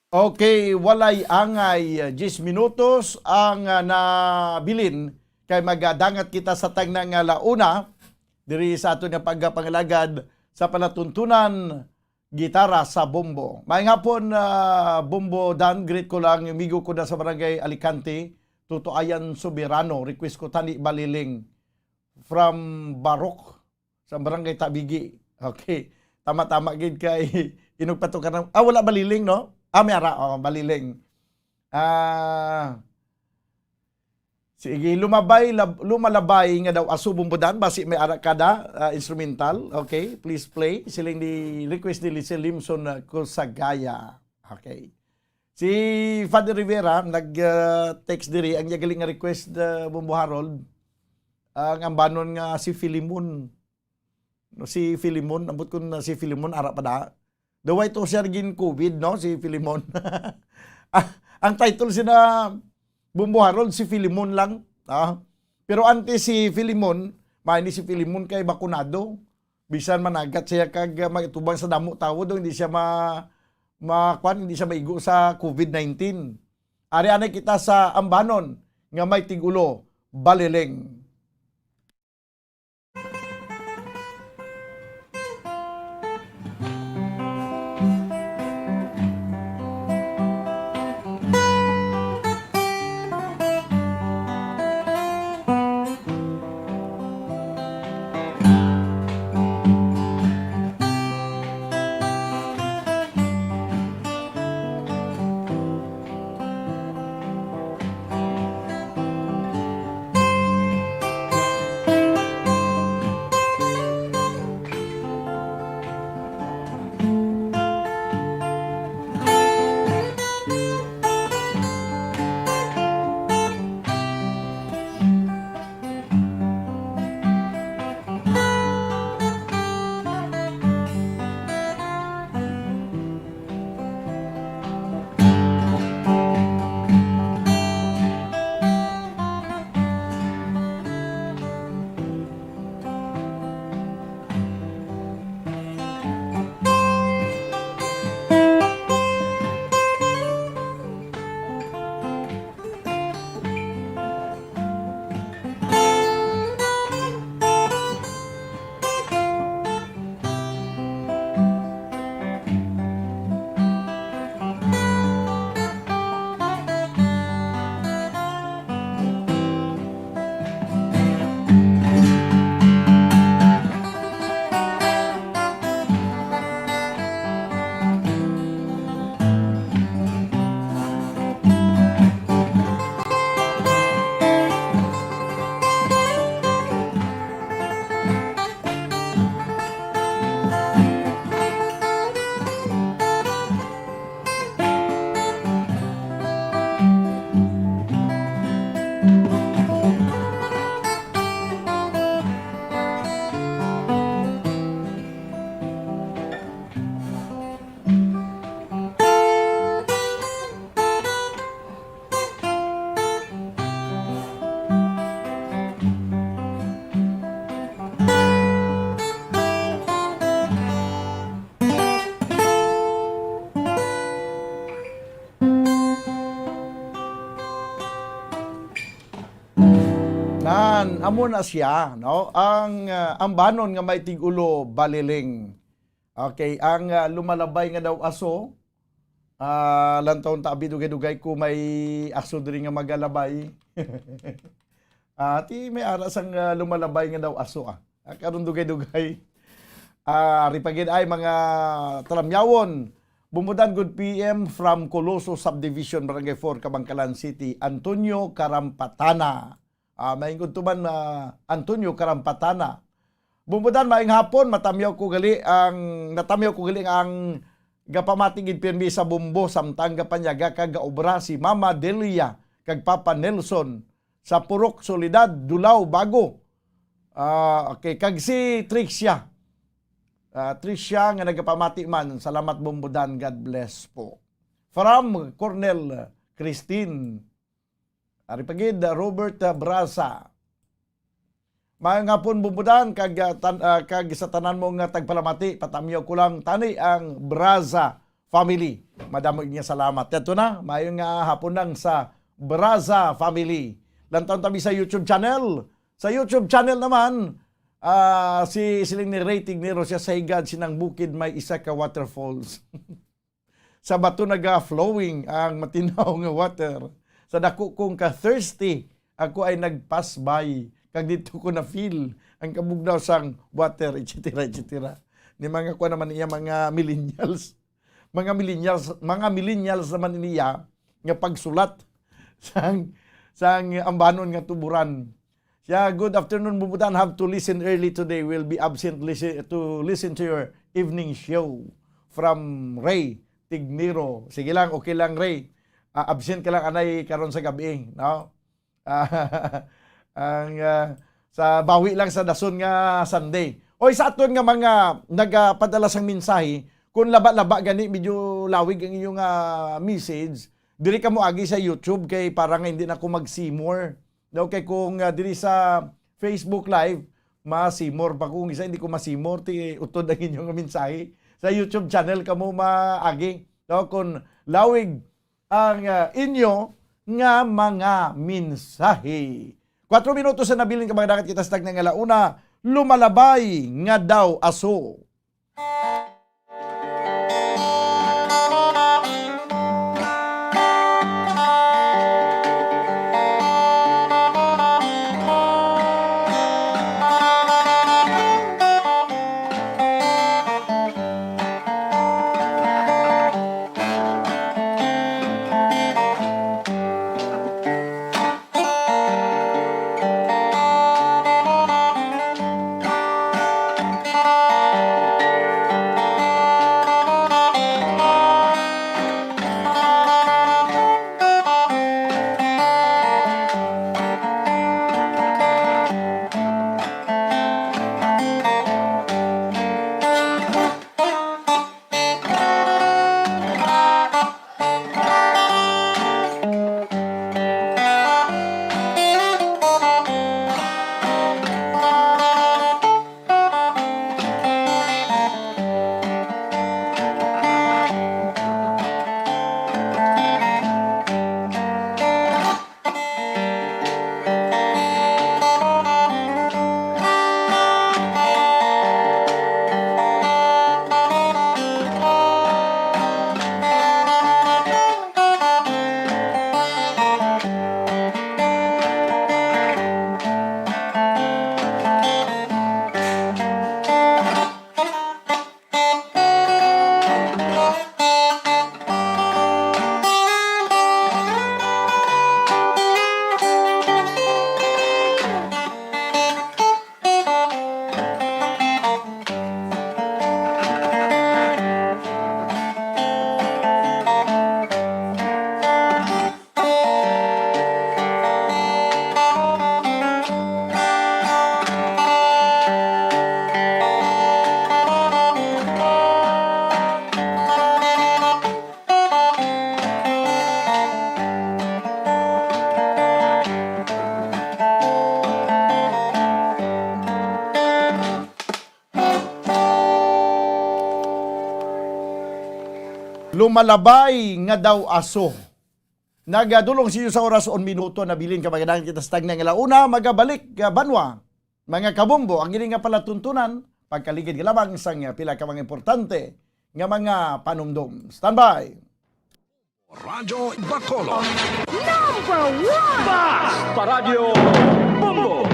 Okay, walay angay, diyes minutos ang, ah, nabilin kay magadangat kita sa tagna nga launa diri sa aton nga pagpangalagad sa palatuntunan gitara sa Bombo. Maayong hapon, ah, Bombo Dan, greet ko lang yung amigo ko na sa Barangay Alicante, Tuto Ayan Soberano. Request ko tani Baliling from Barok sa Barangay Tabigi. Okay. Tama-tama gid kay Inog Patukan. Ah, wala Baliling, no? Ah, may ara, oh, Baliling. Ah, sige, lumabay, lab-, lumalabay nga daw aso Bombo Dan, basi may ara kada, ah, instrumental. Okay, please play. Siling ni request ni Lise Limson, ah, Kusagaya. Okay. Si Father Rivera nag, ah, text diri, ang iya gali nga request, ah, Bombo Harold, ang ambanon nga si Filimon. No, si Filimon, ambot kun si Filimon, ara pa da. Daw ito siya gin-covid, no, si Filimon. Ah, ang title sina Bombo Harold, si Filimon lang. Ah. Pero antes si Filimon, may ni si Filimon kay bakunado. Bisan managat siya kag, ah, magtubang sa damo tawo, daw hindi siya ma-, ma-, kwan, hindi siya maigo sa covid nineteen. Ari anay kita sa ambanon nga may tigulo, Balileng. An, amo na siya, no? Ang, ah, ambanon nga may tig-ulo, baliling. Okay, ang, ah, lumalabay nga daw aso, ah, lantaw ta, abi, dugay-dugay ko may aso diri nga magalabay. Ah, ti may ara sang, ah, lumalabay nga daw aso, ah. Ah, karon dugay-dugay. Ah, ari pa gid ay mga talamyawon. Bumbudan, good P M from Coloso Subdivision, Barangay four, Kabangkalan City, Antonio Karampatana. Ah, maayong udto man, ah, Antonio Karampatana. Bumbudan, maayong hapon, matamyaw ko gali ang, natamyaw ko gali ang gapamati gid pirmi sa Bumbo, samtang gapanyaga kag gaobra si Mama Delia kag Papa Nelson sa Purok Soledad, Dulao, Bago. Ah, okay, kag si Tricia. Ah, Tricia nga nagapamati man, salamat Bumbudan, God bless po. From Cornel Christine. Ari pa gid, Robert, ah, Brasa. Maayong hapon, Bumbudan, kag, ah, tan-, ah, kag sa tanan mo nga tagpalamati, patamyaw ko lang tani ang Braza family. Madamo nga salamat. Ato na, maayong nga hapon lang sa Braza family. Lantaw ta mi sa YouTube channel. Sa YouTube channel naman, ah, si, siling ni Ray Tignero, siya sa higad sinang bukid may isa ka waterfalls. Sa bato naga-flowing ang matinaw nga water. Sa dako kong ka-thirsty, ako ay nag-pass by, kag dito ko na-feel ang kabugnaw sang water, et cetera, et cetera. Ni mga kuan naman niya, mga millennials. Mga millennials, mga millennials naman niya nga pagsulat sang, sang ambanon nga tuburan. Siya, "Good afternoon, Bumbudan. Have to listen early today. Will be absent listen, to listen to your evening show." From Ray Tignero. Sige lang, okay lang, Ray. Ah, absent ka lang, anay, karon sa gabi, no? Ah, ang, ah, sa bawi lang sa dason nga Sunday. Oy, sa aton nga mga nagapadala sang mensahe, kung laba-laba gani, medyo lawig ang inyong, ah, message, diri ka mo agi sa YouTube kay para nga hindi na ko mag-see more. Okay, kung, ah, diri sa Facebook Live, ma-see more pa ko. Kung isa, hindi ko ma-see more, ti utod ang inyong mensahe. Sa YouTube channel kamo maagi. No? Kung lawig ang, ah, inyo nga mga mensahe. Kwatro minutos na nabilin ka mga dagat kita sa tagna nga launa, lumalabay nga daw aso. Lumalabay nga daw aso. Nagadulong sa inyo sa oras, un minuto na bilin ka magadagan kita sa tagna nga launa, magabalik, ah, banwa. Mga kabombo, ang ini nga palatuntunan, pagkaligid nga lamang sang pila ka mga importante nga mga panumdom. Standby! Radyo Bacolod. Number one! Basta Radyo Bombo!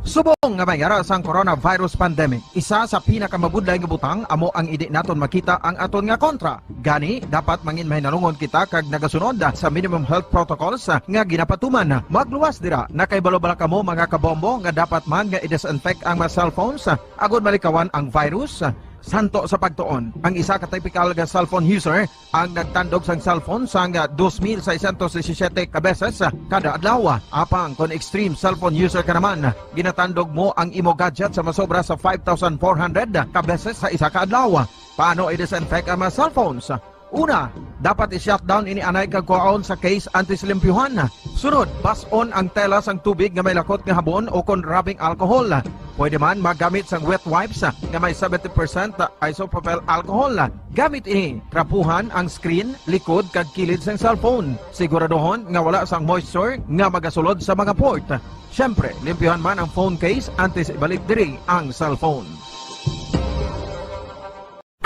Subong nga may ara sang coronavirus pandemic, isa sa pinakamabudlay nga butang amo ang indi naton makita ang aton nga kontra. Gani, dapat mangin mahinalungon kita kag nagasunod sa minimum health protocols nga ginapatuman. Magluwas dira, nakahibalo bala kamo, mga kabombo, nga dapat man nga i-disinfect ang mga cellphones agod malikawan ang virus? Santo sa pagtuon, ang isa ka typical nga cellphone user ang nagtandog sang cellphone sang dos mil seiscientos disisiete ka beses kada adlaw. Apang kon extreme cellphone user ka naman, ginatandog mo ang imo gadget sa masobra sa five thousand four hundred ka beses sa isa ka adlaw. Paano i-disinfect ang mga cellphones? Una, dapat i-shutdown ini anay kag kuhaon sa case antes limpyuhan. Sunod, bas-on ang tela sang tubig nga may lakot nga habon o kon rubbing alcohol. Pwede man magamit sang wet wipes nga may seventy percent isopropyl alcohol. Gamit ini, trapuhan ang screen, likod, kag kilid sang cellphone. Siguraduhon nga wala sang moisture nga magasulod sa mga port. Siyempre, limpyuhan man ang phone case antes ibalik diri ang cellphone.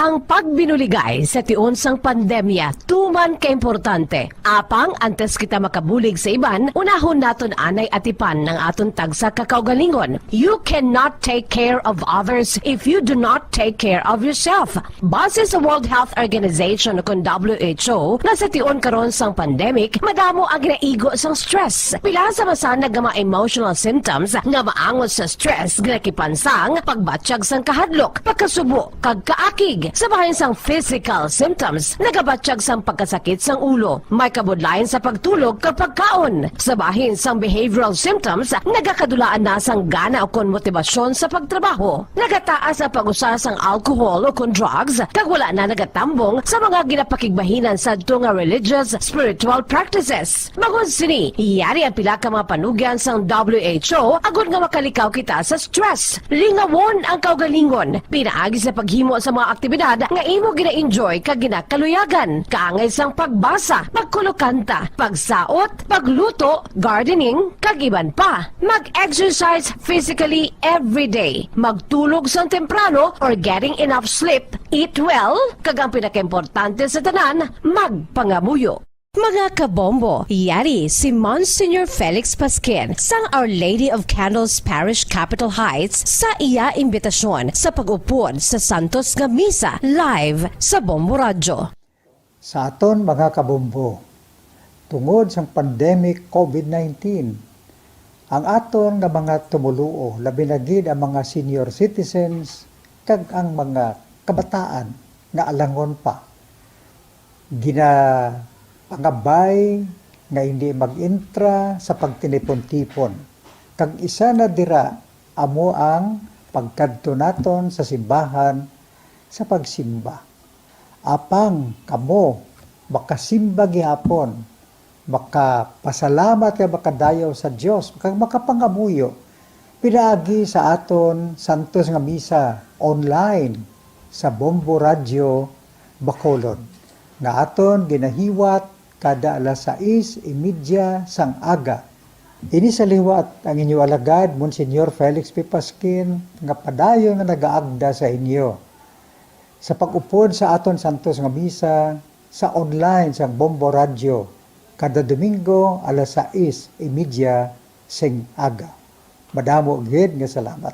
Ang pagbinuligay sa tion sang pandemya tuman ka importante. Apang antes kita makabulig sa iban, unahon naton anay atipan ang aton tagsa ka kaugalingon. You cannot take care of others if you do not take care of yourself. Base sa World Health Organization, ukon W H O, nga sa tion karon sang pandemic, madamo ang ginaigo sang stress. Pila sa masanag nga mga emotional symptoms nga maangot sa stress ginakipan sang pagbatyag sang kahadlok, pagkasubo, kag kaakig. Sa bahin sang physical symptoms, nagabatyag sang pagkasakit sang ulo, may kabudlayan sa pagtulog kag pagkaon. Sa bahin sang behavioral symptoms, nagakadulaan na sang gana ukon motibasyon sa pagtrabaho. Nagataas ang pag-usa sang alcohol ukon drugs, kag wala na nagatambong sa mga ginapakigbahinan sadto nga religious, spiritual practices. Bangod sini, yari ang pila ka mga panugyan sang W H O agod nga makalikaw kita sa stress. Lingawon ang kaugalingon pinaagi sa paghimo sa mga aktibidad nga imo gina-enjoy kag ginakaluyagan, kaangay sang pagbasa, pagkulokanta, pagsaot, pagluto, gardening, kag iban pa. Mag-exercise physically every day. Magtulog sang temprano or getting enough sleep. Eat well, kag ang pinakaimportante sa tanan, magpangamuyo. Mga kabombo, yari si Monsignor Felix Pasquin sang Our Lady of Candles Parish, Capitol Heights, sa iya imbitasyon sa pag-upod sa Santos nga Misa live sa Bombo Radyo. Sa aton mga kabombo, tungod sang pandemic covid nineteen, ang aton nga mga tumoluo, labi na gid ang mga senior citizens kag ang mga kabataan nga alangon pa, ginapangabay nga hindi mag-intra sa pagtinipon-tipon, kag isa na dira amo ang pagkadto naton sa simbahan sa pagsimba. Apang kamo makasimba gihapon, makapasalamat kag makadayaw sa Dios, kag makapangamuyo pinaagi sa aton santos nga misa online sa Bombo Radyo Bacolod, nga aton ginahiwat kada alas sais y media sang aga. Ini sa liwat ang inyo alagad, Monsignor Felix P. Pasquin, nga padayon nga nagaagda sa inyo sa pag-upod sa aton santos nga misa sa online sang Bombo Radyo kada Domingo alas sais y media sing aga. Madamo gid nga salamat.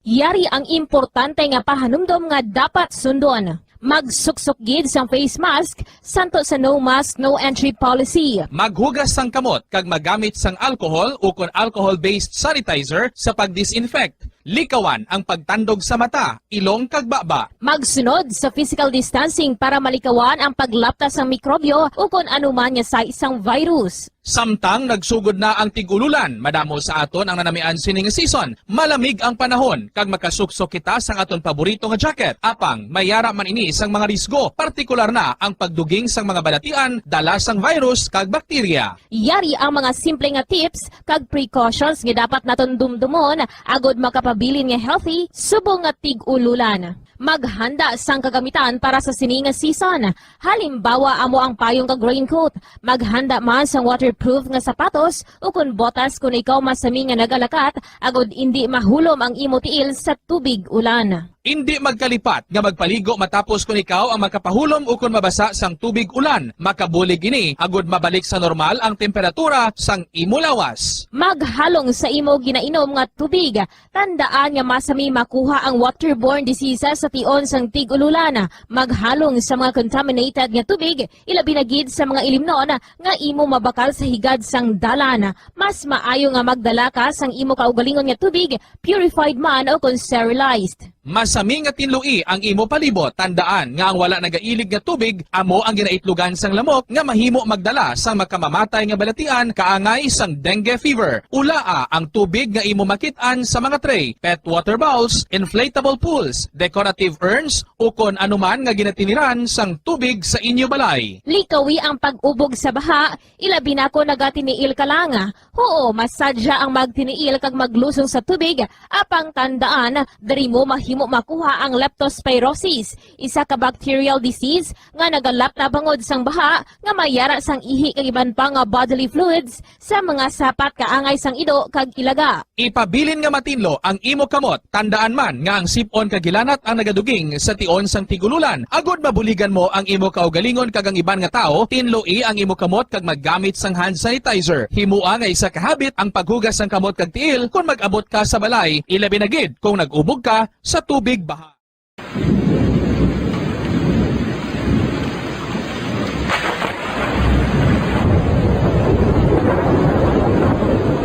Yari ang importante nga pahanumdom nga dapat sundon. Magsuksok gid sang face mask, santo sa no mask, no entry policy. Maghugas sang kamot kag magamit sang alcohol ukon alcohol-based sanitizer sa pag-disinfect. Likawan ang pagtandog sa mata, ilong kag baba. Magsunod sa physical distancing para malikawan ang paglapta sang mikrobyo ukon anuman nga sais sang virus. Samtang nagsugod na ang tig-ululan, madamo sa aton ang nanamian sining season. Malamig ang panahon, kag makasuksok kita sang aton paborito nga jacket. Apang, may ara man ini sang mga risgo, partikular na ang pagduging sang mga balatian dala sang virus kag bakterya. Yari ang mga simple nga tips kag precautions nga dapat naton dumdumon agod makapabilin nga healthy subong nga tig-ululan. Maghanda sang kagamitan para sa sini nga season. Halimbawa, amo ang payong kag raincoat. Maghanda man sang waterproof nga sapatos ukon botas kon ikaw masami nga nagalakat, agod indi mahulom ang imo tiil sa tubig ulan. Indi magkalipat nga magpaligo matapos kon ikaw ang makapahulom ukon mabasa sang tubig ulan. Makabulig ini agod mabalik sa normal ang temperatura sang imo lawas. Maghalong sa imo ginainom nga tubig. Tandaan nga masami makuha ang waterborne diseases sa tion sang tig-ululan. Maghalong sa mga contaminated nga tubig, ilabi na gid sa mga ilimnon nga imo mabakal sa higad sang dalan. Mas maayo nga magdala ka sang imo kaugalingon nga tubig, purified man o kon sterilized. Masami nga tinloi ang imo palibot. Tandaan nga ang wala nagailig nga tubig amo ang ginaitlogan sang lamok nga mahimo magdala sang makamamatay nga balatian kaangay sang dengue fever. Ulaa ang tubig nga imo makit-an sa mga tray, pet water bowls, inflatable pools, decorative urns, ukon anuman nga ginatiniran sang tubig sa inyo balay. Likawi ang pag-ubog sa baha, ilabi na kon nagatiniil ka lang. Huo, masadya ang magtiniil kag maglusong sa tubig, apang tandaan, diri mo mahimo makuha ang leptospirosis, isa ka bacterial disease nga nagalap na bangod sang baha nga may yara sang ihi kag iban pa nga bodily fluids sa mga sapat kaangay sang ido kag ilaga. Ipabilin nga matinlo ang imo kamot. Tandaan man nga ang sip-on kag hilanat ang nagaduging sa tion sang tig-ululan. Agod mabuligan mo ang imo kaugalingon kag ang iban nga tawo, tinloi ang imo kamot kag maggamit sang hand sanitizer. Himoa nga isa ka habit ang paghugas sang kamot kag tiil kon mag-abot ka sa balay, ilabi na gid kon nag-ubog ka sa tubig baha.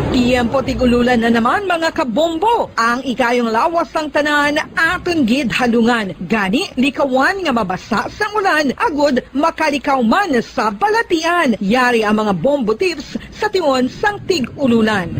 Tiyempo tig-ululan na naman, mga kabombo. Ang ikayong lawas sang tanan aton gid halungan. Gani, likawan nga mabasa sang ulan agod makalikaw man sa balatian. Yari ang mga bombo tips sa tion sang tig-ululan.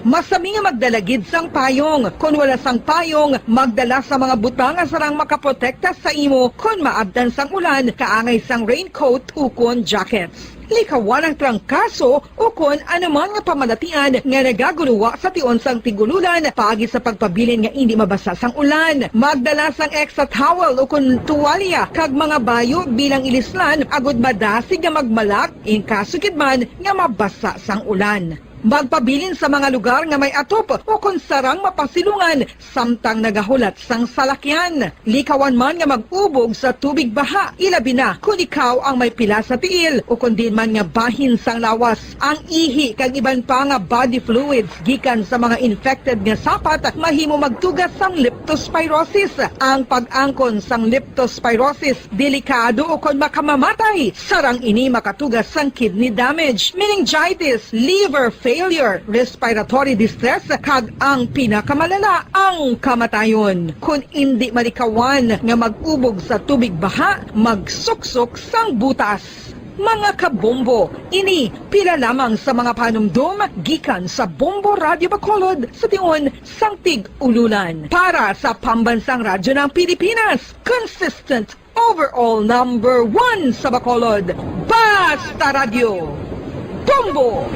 Masami nga magdala gid sang payong. Kon wala sang payong, magdala sa mga butang nga sarang makaprotekta sa imo kon maabtan sang ulan, kaangay sang raincoat ukon jackets. Likawan ang trangkaso ukon anuman nga pamalatian nga nagaguluwa sa tion sang tig-ululan paagi sa pagpabilin nga indi mabasa sang ulan. Magdala sang extra towel ukon tuwalya kag mga bayo bilang ilislan agud madasig nga magmalak in kaso gid man nga mabasa sang ulan. Magpabilin sa mga lugar nga may atop ukon sarang mapasilungan samtang nagahulat sang salakyan. Likawan man nga mag-ubog sa tubig baha, ilabi na kon ikaw ang may pila sa tiil o kon diin man nga bahin sang lawas. Ang ihi kag iban pa nga body fluids gikan sa mga infected nga sapat mahimo magtuga sang leptospirosis. Ang pag-angkon sang leptospirosis delikado o kon makamamatay, sarang ini makatuga sang kidney damage, meningitis, liver failure, respiratory distress, kag ang pinakamalala, ang kamatayon. Kon indi malikawan nga mag-ubog sa tubig baha, magsuksok sang butas. Mga kabombo, ini pila lamang sa mga panumdom gikan sa Bombo Radyo Bacolod sa tion sang tig-ululan. Para sa Pambansang Radyo ng Pilipinas, consistent overall number one sa Bacolod, Basta Radyo, Bombo!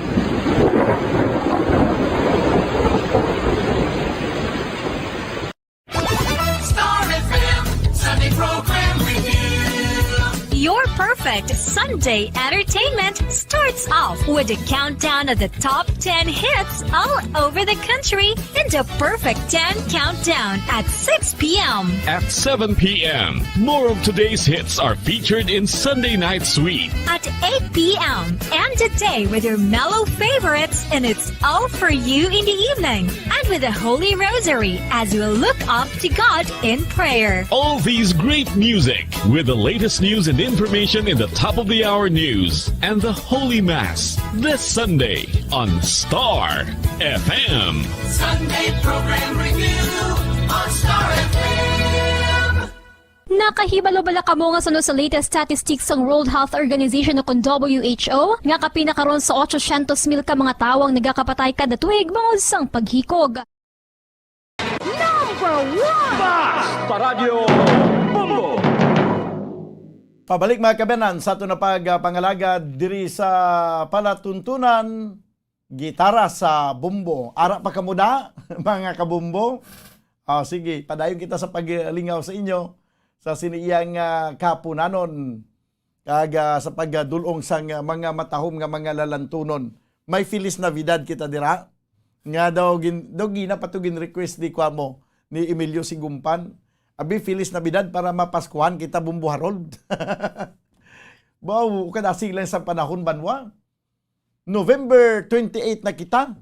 Star F M, Sunday Program Review. Your perfect Sunday entertainment starts off with a countdown of the top ten hits all over the country in the Perfect ten Countdown at six p m. At seven p m, more of today's hits are featured in Sunday Night Sweet. At eight p m, end the day with your mellow favorites, and it's all for you in the evening. And with the Holy Rosary as we look up to God in prayer. All these great music with the latest news and information in the top of the hour news and the Holy Mass this Sunday on Star F M. Sunday Program Review on Star F M. Nakahibalo bala kamo nga suno sa latest statistics sang World Health Organization o kon W H O nga kapin na karon sa ochocientos mil ka mga tawo ang nagakapatay kada tuig bangod sang paghikog? Number one! Basta Radyo Bombo! Pabalik, mga kaabyanan, sa aton na pagpangalagad diri sa palatuntunan gitara sa bumbo. Ara pa kamo da, mga kabumbo? Ah, sige, padayon kita sa paglingaw sa inyo sa sini iya nga kahapunanon, kag, ah, sa pagdul-ong sang, ah, mga matahom nga mga lalantunon. May Feliz Navidad kita dira. Nga daw gin-, daw gina pa to gin-request ni kuan mo, ni Emilio Sigumpan. Abi, Feliz Navidad para mapaskuhan kita, Bumbo Harold. Baw, kadasig lang sa panahon, banwa. November twenty-eight na kita.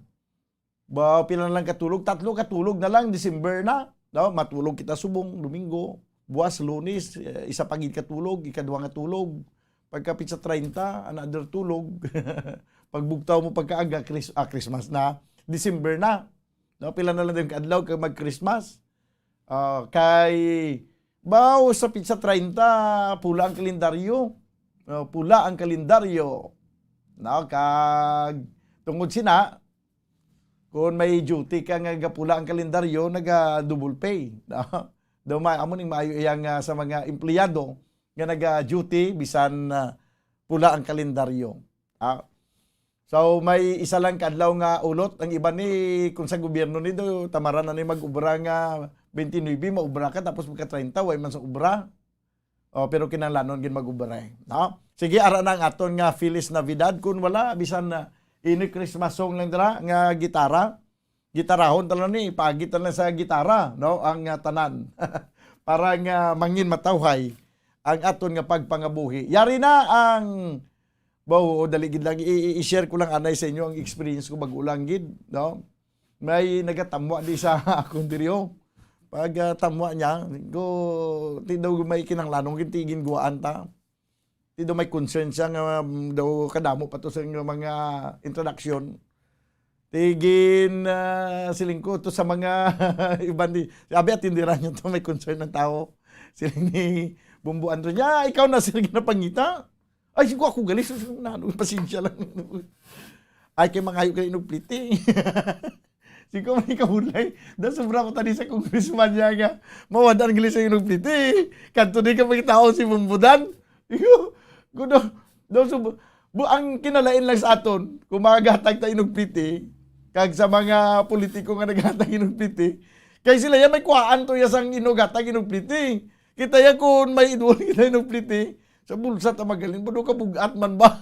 Ba, pila na lang katulog? Tatlo katulog na lang, December na. No? Matulog kita subong, Domingo. Buwas, Lunes, eh, isa pa gid katulog, ikaduha nga tulog. Pagka pitsa treinta, another tulog. Pagbugtaw mo pagkaaga, Chris-, ah, Christmas na. December na. No? Pila na lang din ka adlaw kag mag-Christmas. Ah, kay, baw, sa pitsa treinta, pula ang kalendaryo. Oh, pula ang kalendaryo. No? Kag, tungod sina, kung may duty ka nga gapula ang kalendaryo, naga-double pay. No? Daw ma-, amo ning maayo iyang, ah, sa mga empleyado nga naga-duty, bisan, ah, pula ang kalendaryo. Ah, so, may isa lang ka adlaw nga ulot. Ang iban ni, kung sa gobyerno ni, do, tamaran na ni mag-obra nga twenty-nine, maobra ka, tapos pagka treinta, way man sa obra. Oh, pero kinahanglanon gid mag-obra, eh, no? Sige, ara na ang aton nga Feliz Navidad. Kung wala, bisan na ini Christmas song lang dira nga gitara, gitarahon ta lang ni, ipagit ta lang sa gitara, no? Ang, ah, tanan. Para nga mangin matawhay ang aton nga pagpangabuhi. Yari na ang, baw, dali gid lang, i-, i-, i-share ko lang anay sa inyo ang experience ko bago lang gid, no? May nagatamwa di sa akon diri, oh. Pag, ah, tamwa niya, ko, ti daw may kinahanglanon gid ti ginguwaan ta. Ti daw may concern siya nga, um, daw kadamo pa to sa mga introduction. Ti gin, ah, siling ko to sa mga iban di, sabi, atindiran niyo to, may concern ang tao. Siling ni Bumbuan to niya, "Ah, ikaw na, sir, ginapangita." Ay, sigo ako gali, sus, nano, pasensya lang. Ay, kay mangayo ka inugpliti. Sigo may kahulay. Da sobra ko tani sa congressman niya nga. Mawad-an gali sa inugpliti. Kanto di ka pagkatao si Bumbudan. Iyo, kuno, daw sub-, bu-, ang kinalain lang sa aton, kung magagatag ta inugpliti, kag sa mga politiko nga naghatag inugpliti, kay sila yan may kuhaan to ya sang inugatag inugpliti. Kita ya kung may idol kita inugpliti, sa bulsa ta magalin, pero kabugat man ba?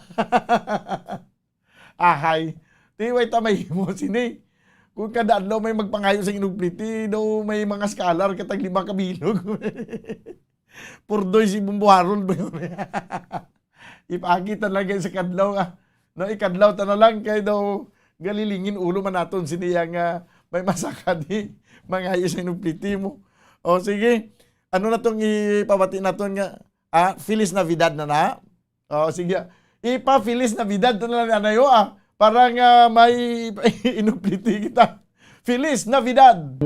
Ahay, ti way ta mahimo sini. Kung kada adlaw may magpangayo sa inugpliti, daw may mga scholar katag lima ka bilog. Purdoy si Bumbo Harold ba yun? Ipakita lang kayo sa kadlaw, ah. No, ikadlaw ta na lang kay daw galilingin ulo man naton sini ya nga may masaka di mangayo sa inugpliti mo. O sige, ano na tong ipabati naton nga, ah, Feliz Navidad na na? O sige, ipa Feliz Navidad ta na lang anayo, ah, para nga may inugpliti kita. Feliz Navidad!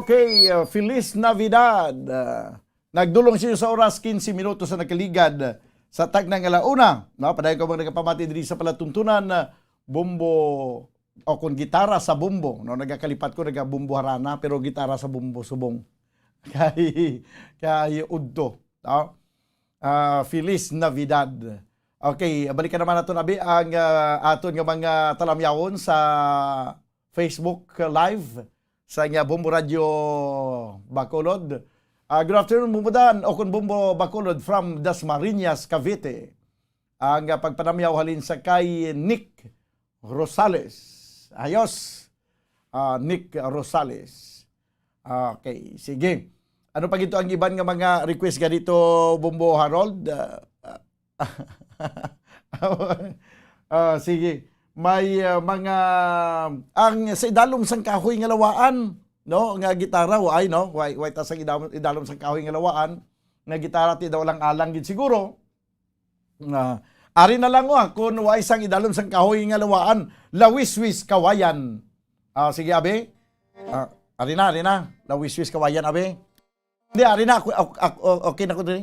Okay, uh, Feliz Navidad. Uh, nagdulong siya sa oras, quince minutos sa nakaligad sa tagna nga ala una. No, padayon ko mga nagapamati diri sa palatuntunan, uh, bombo o kung gitara sa bombo, no, nagakalipat ko, nagabombo harana, pero gitara sa bombo subong. Kay, kay udto, no? Ah, Feliz Navidad. Okay, balikan naman nato, abi, ang, ah, aton nga mga talamyawon sa Facebook Live sa nga Bombo Radio Bacolod. Ah, good afternoon, Bombo Dan, o kon Bombo Bacolod from Dasmariñas, Cavite. Ang, ah, pagpanamyaw halin sa kay Nick Rosales. Ayos. Ah, Nick Rosales. Okay, sige. Ano pa gito ang iban nga mga request ganito, Bombo Harold? Ah, ah, sige. May, ah, mga, ang sa idalom sang kahoy nga lawaan, no, nga gitara, wa ay, no? Way, way ta sang idalom, idalom sang kahoy nga lawaan, nga gitara ti daw lang alang gid siguro. Nga, ari na lang, wa, kun wa sang idalom sang kahoy nga lawaan, lawiswis kawayan. Ah, sige, abi. Ah, ari na, ari na. Lawiswis kawayan, abi. Di, ari na, ako, ako, ako, okay na ko diri.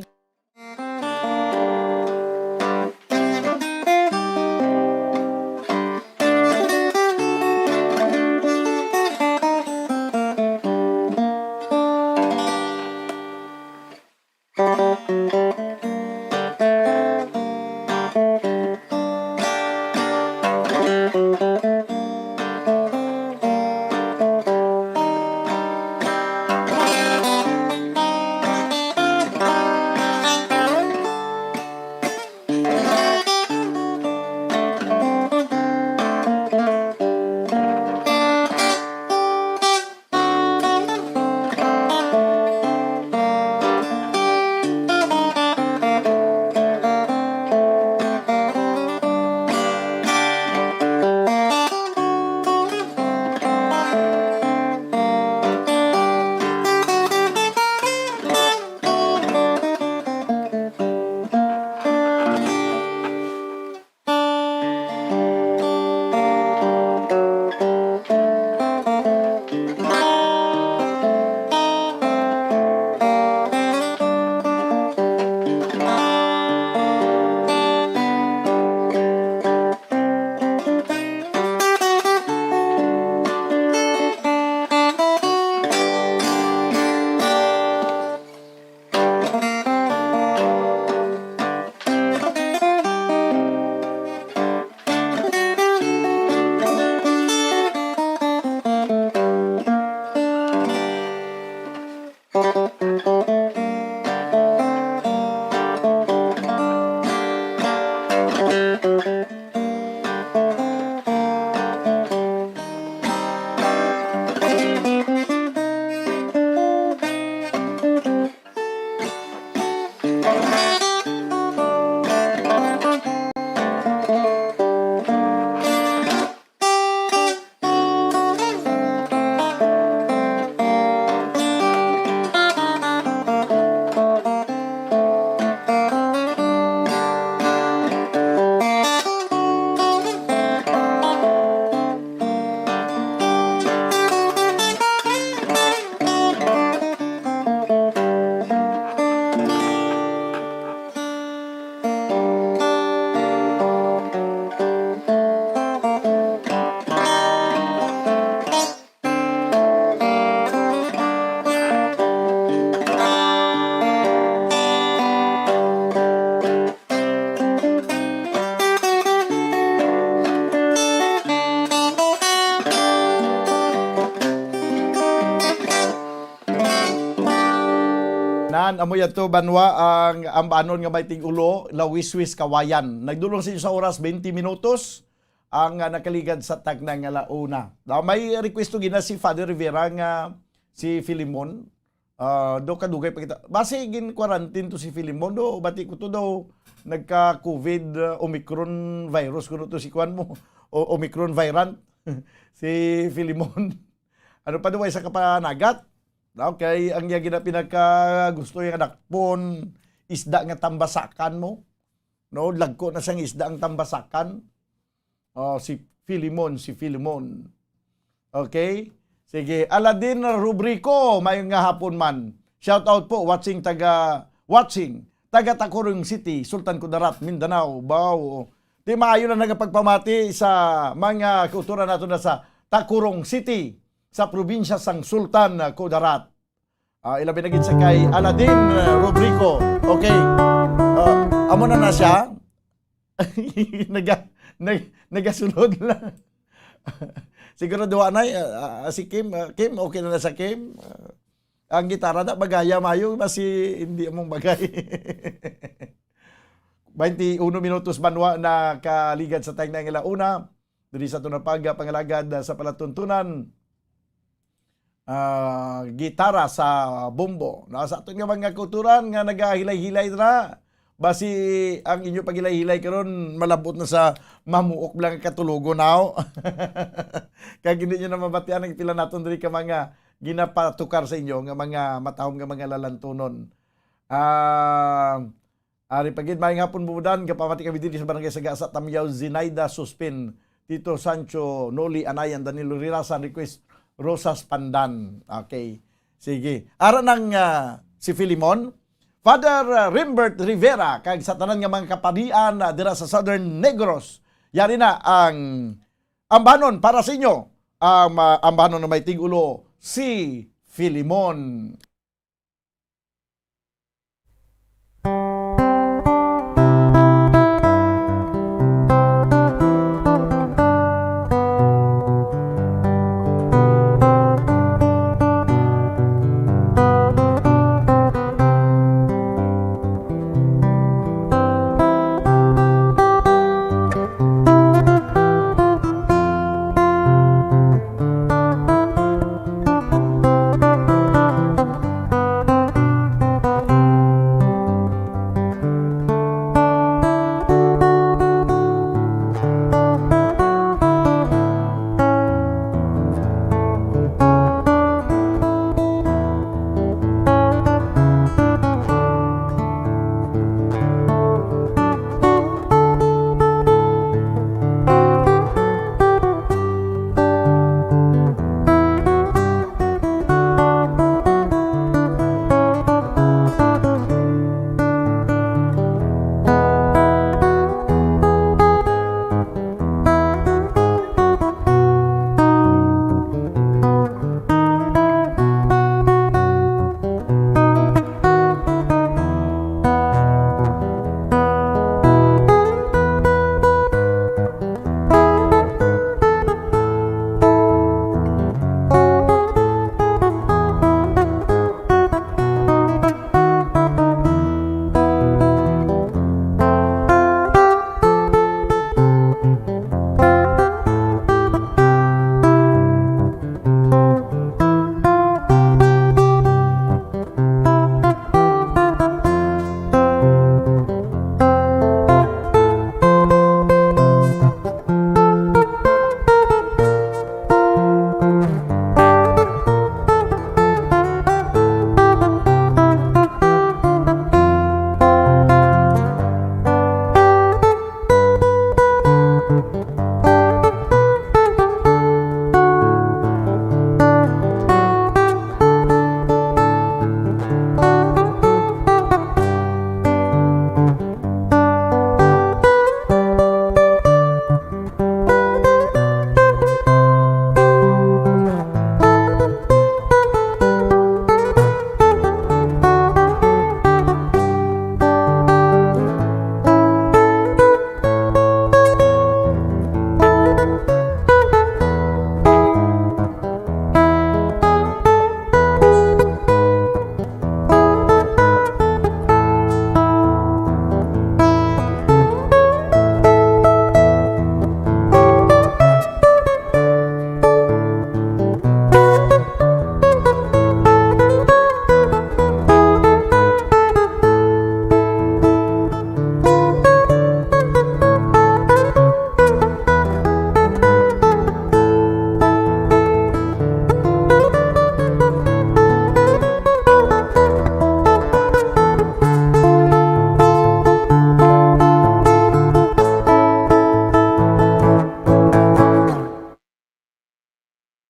Nan, amo yato, banwa, ang ambanon nga may tig-ulo, Lawiswis Kawayan. Nagdulong sa inyo sa oras, twenty minutos ang, ah, nakaligad sa tagna nga ala una. Now, may request to gina si Father Rivera nga si Filimon. Ah, do kadugay pa kita. Basi gin-quarantine to si Filimon, do bati ko to daw nagka-covid, ah, Omicron virus kuno to si kuan mo. O Omicron variant si Filimon. Ano pa daw, isa ka panagat? Okay, ang iya gina pinaka gusto iya nga dakpon, isda nga tambasakan mo. No, lagko na sang isda ang tambasakan. Oh, si Filimon, si Filimon. Okay? Sige, Aladin Rubrico, maayong nga hapon man. Shout out po, watching taga, watching, taga Tacurong City, Sultan Kudarat, Mindanao, Bao. Di maayo na nagapagpamati sa mga kultura nato na sa Tacurong City, sa probinsya sang Sultan Kudarat. Ah, ilabi na gid sa kay Aladin, uh, Rubrico. Okay. Ah, amo na na siya. Naga, nag, nagasunod lang. Siguro duwa na, ah, ah, si Kim, ah, Kim, okay na na sa Kim. Ah, ang gitara na, bagaya mayo, basi hindi among bagay. Twenty-uno minutos banwa na kaligad sa time na nga ila una. Diri sa aton pagpangalagad, ah, sa palatuntunan, ah, gitara sa bombo. Na sa aton nga mga kulturan nga nagahilay-hilay na. Basi ang inyo paghilay-hilay karon malabot na sa mamuok lang ang katulogon, aw. Kag hindi nyo na mabatian ang pila naton diri ka mga ginapatukar sa inyo nga mga matahom nga mga lalantunon. Ah, ari pa gid, maayong hapon, Bubudan. Gapamati kami diri sa Barangay Sagasa, Tamyaw, Zinaida Suspin, Tito Sancho, Noli Anayan, Danilo Rirasan, request, Rosas Pandan. Okay. Sige. Ara nang, ah, si Filimon. Father, ah, Rimbert Rivera, kag sa tanan nga mga kaparian, ah, dira sa Southern Negros. Yari na ang ambanon para sa inyo. Ang, ah, ambanon na may tigulo, si Filimon.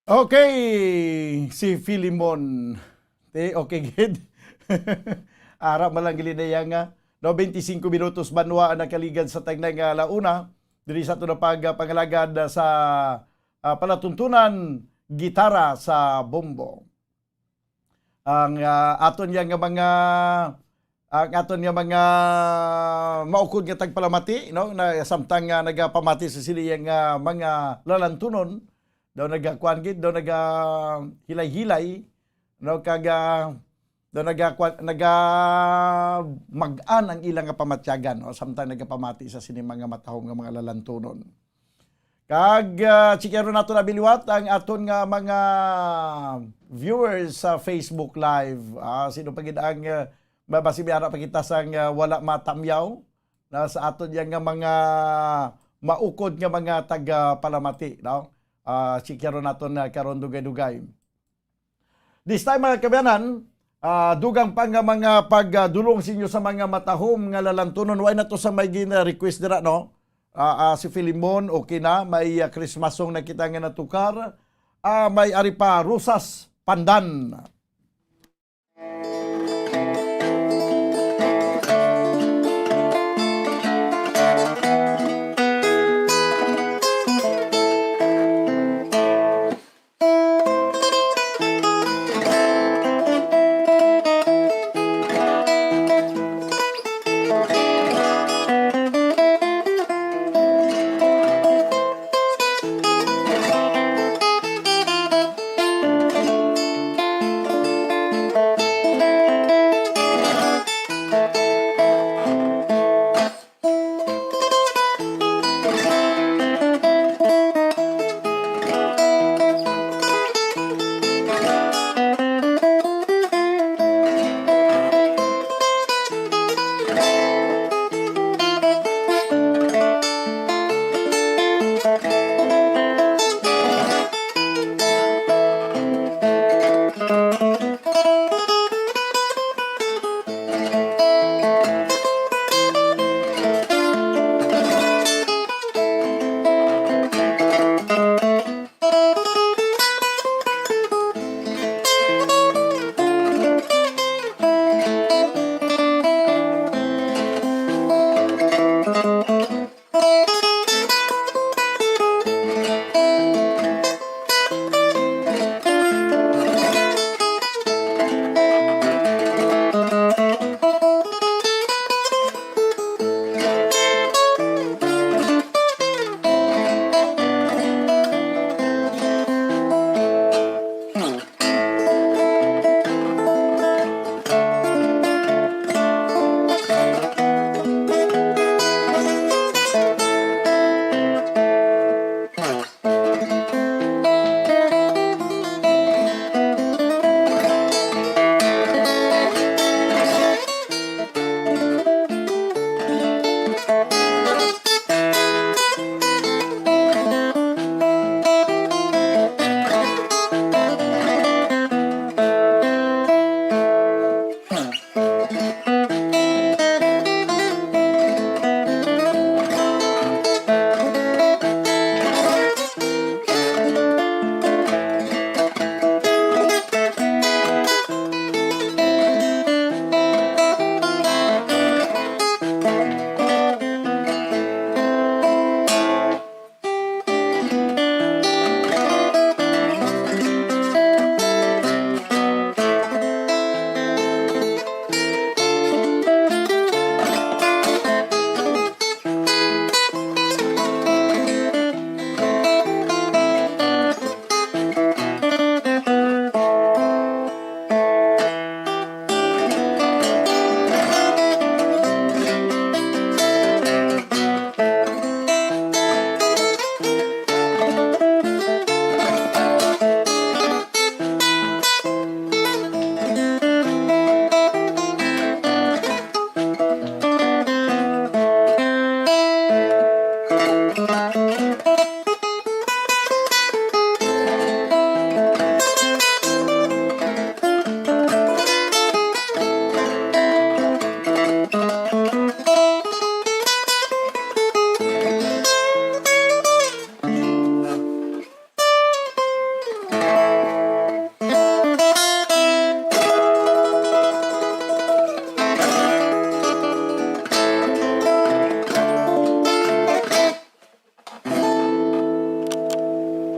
Okay. Si Filimon. Ti, okay gid. Ara man lang gid niya nga, no, twenty-five minutos banwa ang nakaligad sa tagnay nga alauna diri sa aton pagpangalagad sa, ah, palatuntunan, gitara sa bombo. Ang, ah, aton niya nga mga, ang aton nga mga maukod nga tagpalamati, no, na samtang nga nagapamati sa sila nga mga lalantunon, daw nagakuan gid, daw nagahilay-hilay, no, kag, ah, daw nagakuan, nagamag-an ang ilang nga pamatyagan, no, samtang nagapamati sa sini mga matahom nga mga lalantunon. Kag, ah, checkeron nato na biliwat ang aton nga mga viewers sa Facebook Live. Ah, sino pa gid ang, ah, mabasi biara pa kita sang, ah, wala matamyaw na sa aton yang nga mga maukod nga mga tagapalamati, no? Ah, checkeron nato na karon dugay-dugay. This time, mga kabayanan, ah, dugang pa nga mga pagdulong sa inyo sa mga matahom nga lalantunon. Wala na to sa may gina-request dira, no? Ah, ah, si Filimon, okay na. May, ah, Christmas song na kita nga natukar. Ah, may ari pa, Rosas Pandan.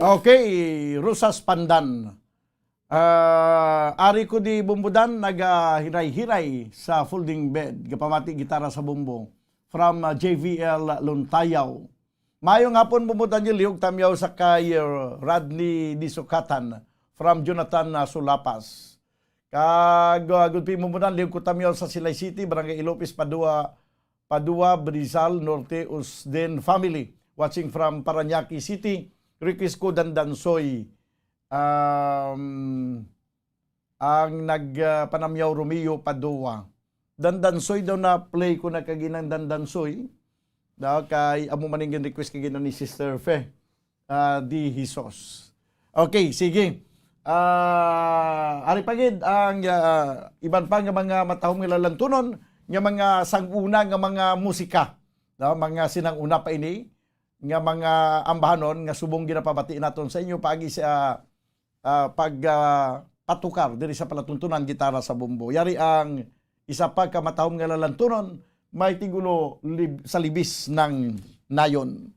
Okay, Rosas Pandan. Ah, ari ko di Bumbudan, nagahiray-hiray sa folding bed. Gapamati gitara sa bumbo. From, ah, J V L Luntayaw. Mayong hapon, Bumbudan, yung liog tamyaw sa kay, uh, Rodney Disukatan. From Jonathan, ah, Sulapas. Kag, uh, good people, Bumbudan, liog ko tamyaw sa Silay City, Barangay Ilopes, Padua, Padua, Rizal Norte, Usden family. Watching from Parañaque City. Request ko Dandansoy. Um, ang nag, ah, panamyaw Romeo Padua. Dandansoy daw na play ko na kaginang Dandansoy. Daw kay amo man ang request kagina ni Sister Fe, ah, di Jesus. Okay, sige. Ah, ari pa gid ang, ah, iban pa nga mga matahom nga lalantunon nga mga sang-una nga mga musika. No? Mga sinang-una pa ini nga mga ambahanon nga subong ginapabati naton sa inyo paagi sa, ah, pag, ah, patukar diri sa palatuntunan gitara sa bumbo. Yari ang isa pa ka matahom nga lalantunon, may tigulo lib-, sa libis ng nayon.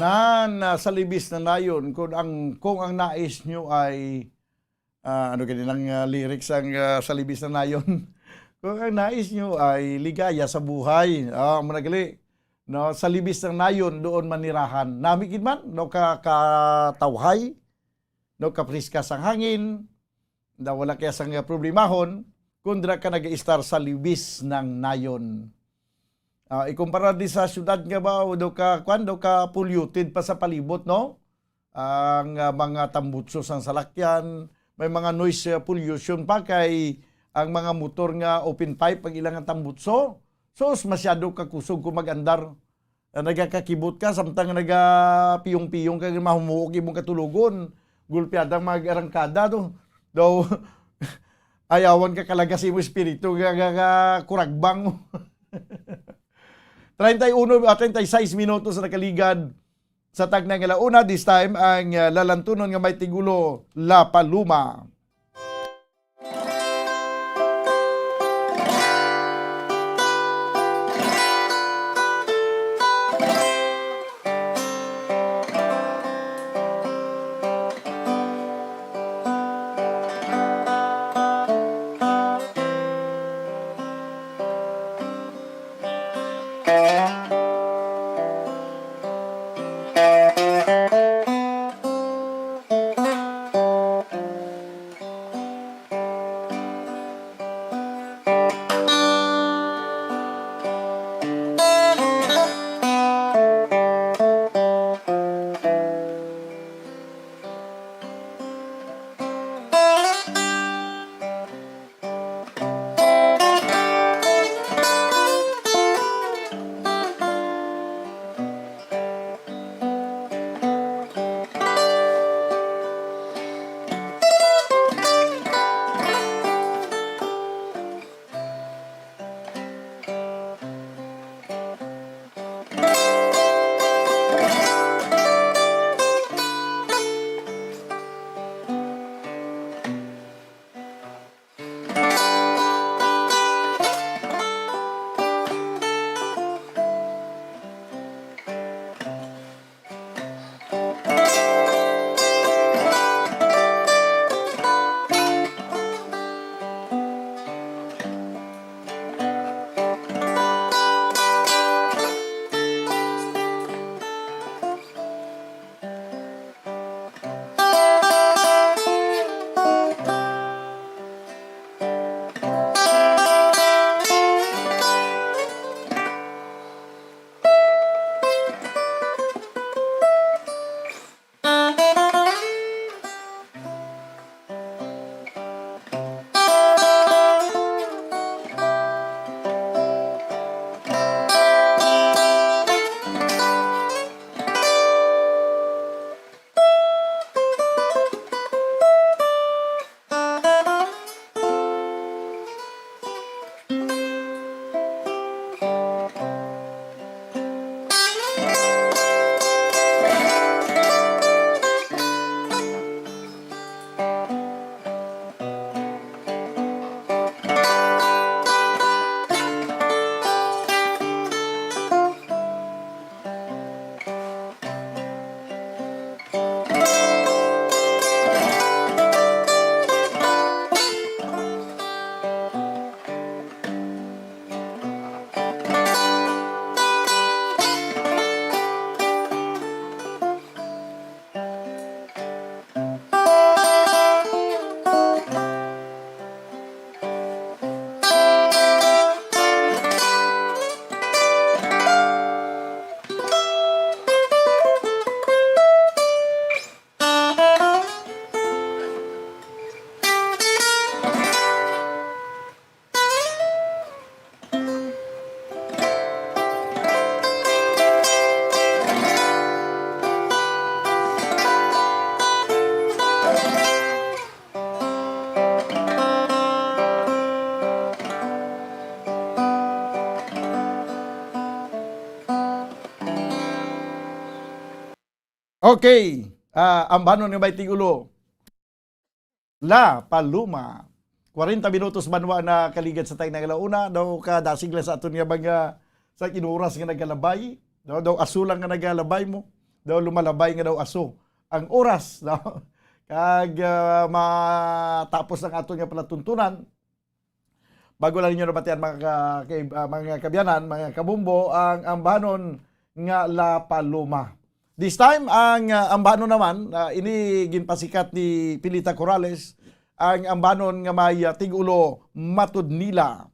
Nan, ah, sa libis na nayon, kung ang, kung ang nais nyo ay, ah, ano gani lang, ah, lyrics ang, ah, sa libis na nayon? Kung ang nais nyo ay ligaya sa buhay, ah, managali, no, sa libis na nayon, doon manirahan. Nami gid man, no, ka, katawhay, no, kapriska sang hangin, daw wala kaya sang problemahon, kung dira ka nag-istar sa libis ng nayon. Ah, ikumpara di sa syudad nga ba, o daw ka, kwan, daw ka polluted pa sa palibot, no? Ang, ah, mga tambutso sang salakyan, may mga noise, ah, pollution pa kay ang mga motor nga open pipe ang ilang tambutso. Sus, masyado ka kusog kung mag-andar. Ah, nagakakibot ka, samtang nagapiyong-piyong ka, mahumuok imong katulogon. Gulpiada ang mga arangkada to. Daw, ayawan ka kalaga sa imong espiritu, ga-, ga-, ga-, kuragbang mo. Treinta y uno, ah, treinta y seis minutos na nakaligad sa tagna nga launa. This time, ang, ah, lalantunon nga may tigulo, La Paloma. Okay. Ah, ambanon nga may tigulo, La Paloma. Kwarenta minutos banwa na kaligad sa tayo nagalauna. Daw kadasig lang sa aton nga mga, sa inuras nga nagalabay. Daw, daw aso lang nga nagalabay mo. Daw lumalabay nga daw aso ang oras, no? Kag, ah, matapos ang aton nga palatuntunan. Bago lang ninyo nabatian, mga ka-, kay-, ah, mga kabyanan, mga kabumbo, ang ambanon nga La Paloma. This time, ang, ah, ambanon naman, ah, ini ginpasikat ni Pilita Corrales, ang ambanon nga may, ah, tigulo, Matud Nila.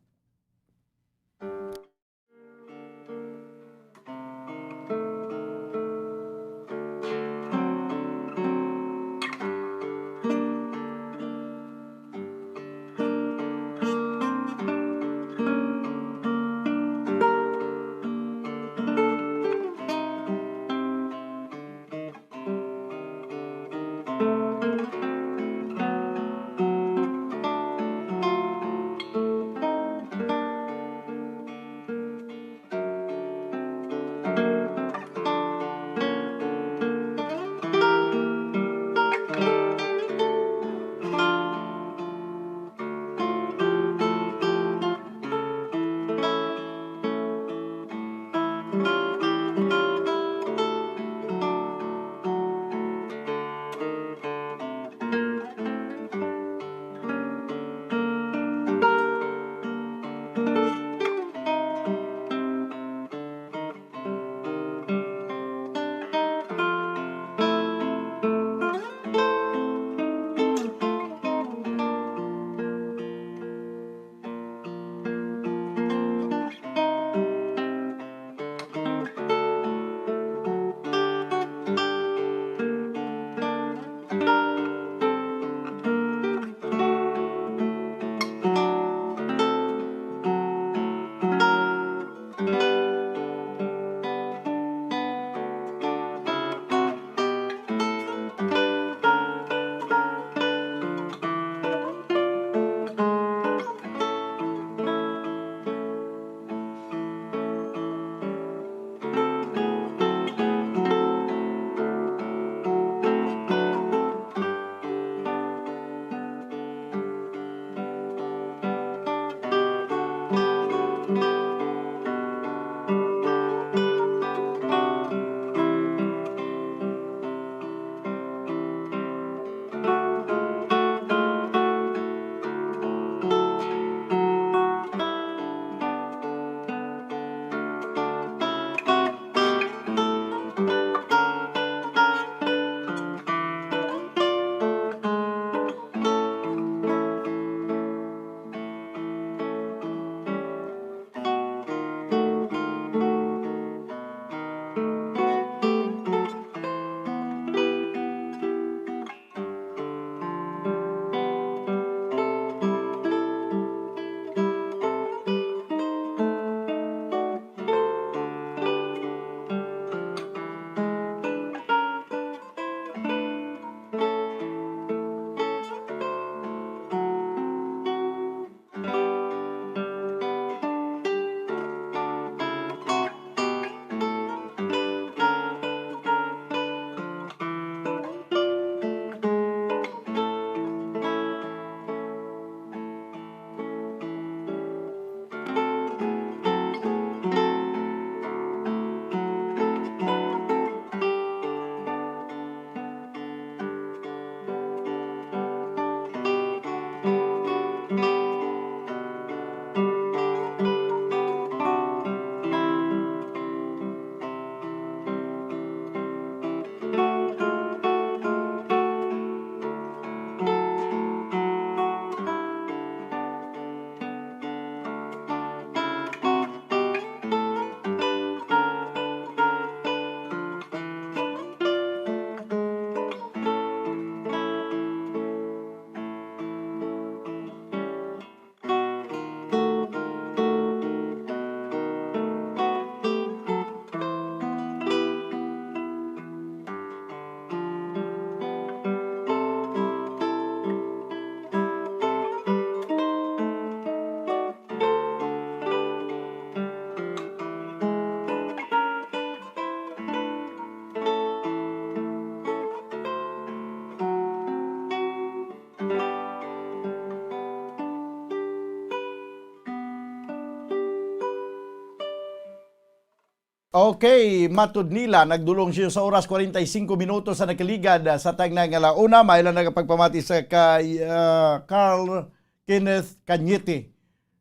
Okay, matud nila, nagdulong siya sa oras, kwarenta y singko minutos sa nakaligad, ah, sa tagna nga launa. Maila nagapagpamati sa kay, ah, Carl Kenneth Cañete,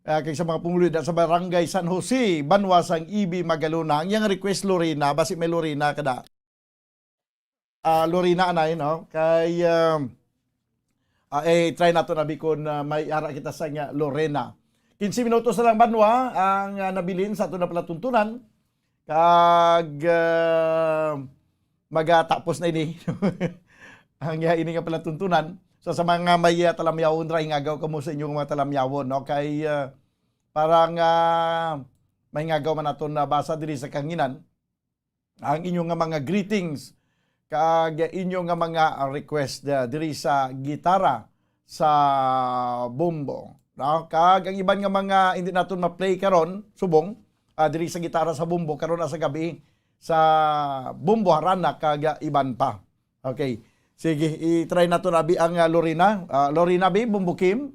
ah, kag sa mga pumuluyo sa Barangay San Jose, banwa sang E B Magalona. Ang iyang request, Lorena, basi may Lorena kada. Ah, Lorena anay, no? Kay, um, ah, eh, try nato na, Bicon, na may ara kita sa nga Lorena. Quince minutos na lang, banwa, ang, ah, nabilin sa ato na palatuntunan. Kag, ah, magatapos na ini. Ang, ah, ini nga palatuntunan. So, sa mga may, ah, talamyawon ra, ingagaw kamo sa inyong mga talamyawon, no? Kay, ah, para nga may ngagaw man naton nabasa diri sa kanginan ang inyo nga mga greetings kag inyo nga mga request, ah, diri sa gitara sa bombo, no? Kag ang iban nga mga hindi naton ma-play karon, subong, ah, diri sa gitara sa bombo karon na sa gabi, sa bombo, harana kag, ah, iban pa. Okay. Sige, i-try nato na, abi, ang, ah, Lorena. Ah, Lorena, abi, Bombo Kim.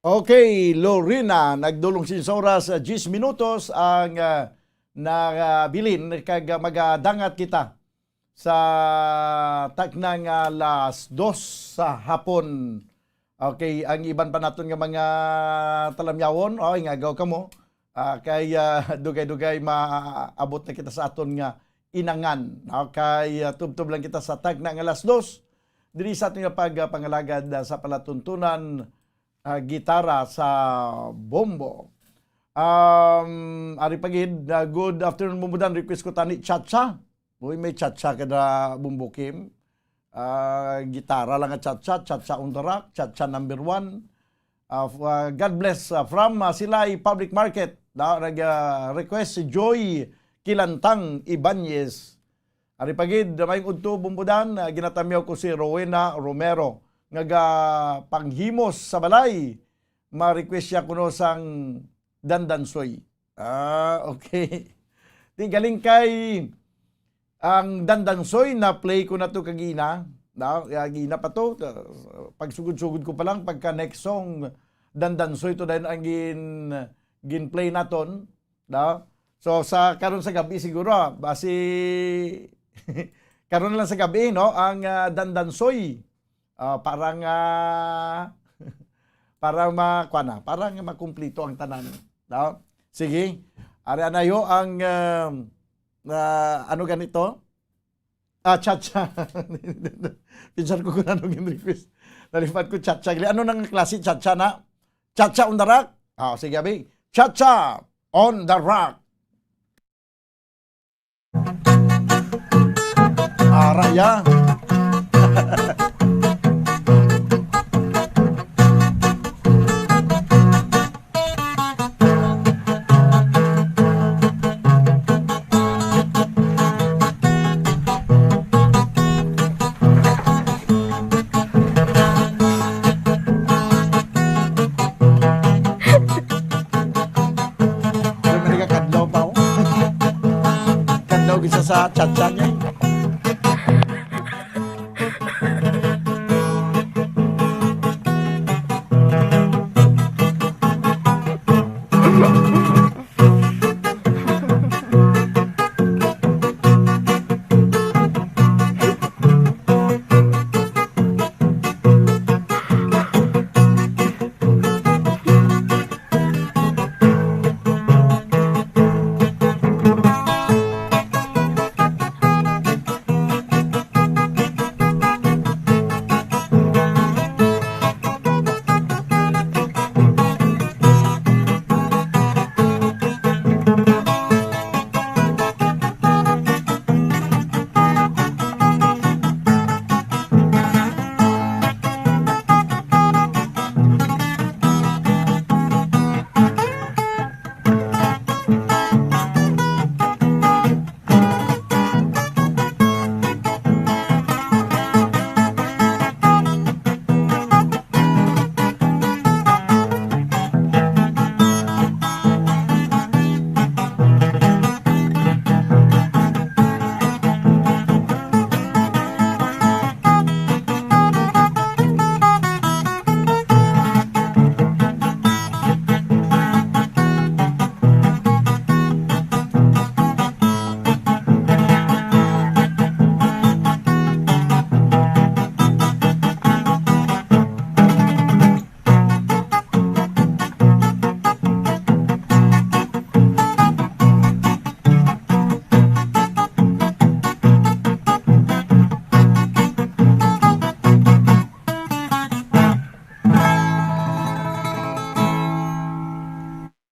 Okay, Lorena, nagdulong sin sa oras, ah, diyes minutos ang, ah, nabilin kag, ah, magadangat kita sa takna nga alas dos sa hapon. Okay, ang iban pa naton nga mga talamyawon, oh, ingagaw kamo. Ah, kay, ah, dugay-dugay maabot na kita sa aton nga inangan, no? Kay, ah, tubtob lang kita sa tagna nga alas dos diri sa aton nga pagpangalagad, ah, sa palatuntunan, ah, gitara sa bombo. Um, ari pa gid, ah, good afternoon, Bombo Dan. Request ko tani cha-cha. Uy, may cha-cha ka na, Bombo Kim. Ah, gitara lang nga cha-cha, cha-cha on the rock, cha-cha number one. Ah, f-, ah, God bless, ah, from, ah, Silay Public Market. Da, nag, ah, request si Joy Kilantang Ibanez. Ari pa gid, may udto, Bombo Dan, ah, ginatamyaw ko si Rowena Romero nga ga-panghimos sa balay. Ma-request siya kuno sang dandansoy. Ah, okay. Di galing kay ang dandansoy na play ko na to kagina. Na, kagina pa to. Pagsugod-sugod ko pa lang pagka next song, dandansoy to dahil ang gin, gin-play naton. No? So, sa karon sa gabi siguro, ah, basi karon lang sa gabi, no, ang, ah, dandansoy. Ah, parang, ah, parang ma-, kuwan na, parang makumplito ang tanan, no? Sige. Ari anayo ang, ah, ah, ano ganito? Ah, cha-cha. Pinsar ko kung ano yung request. Nalipat ko cha-cha. Ano nang klase cha-cha na? Cha-cha on the rock? Ah, sige, abi. Cha-cha on the rock. Ara ya. Kadlaw pa, oh. Kadlaw gisa sa chat-chat niya, eh.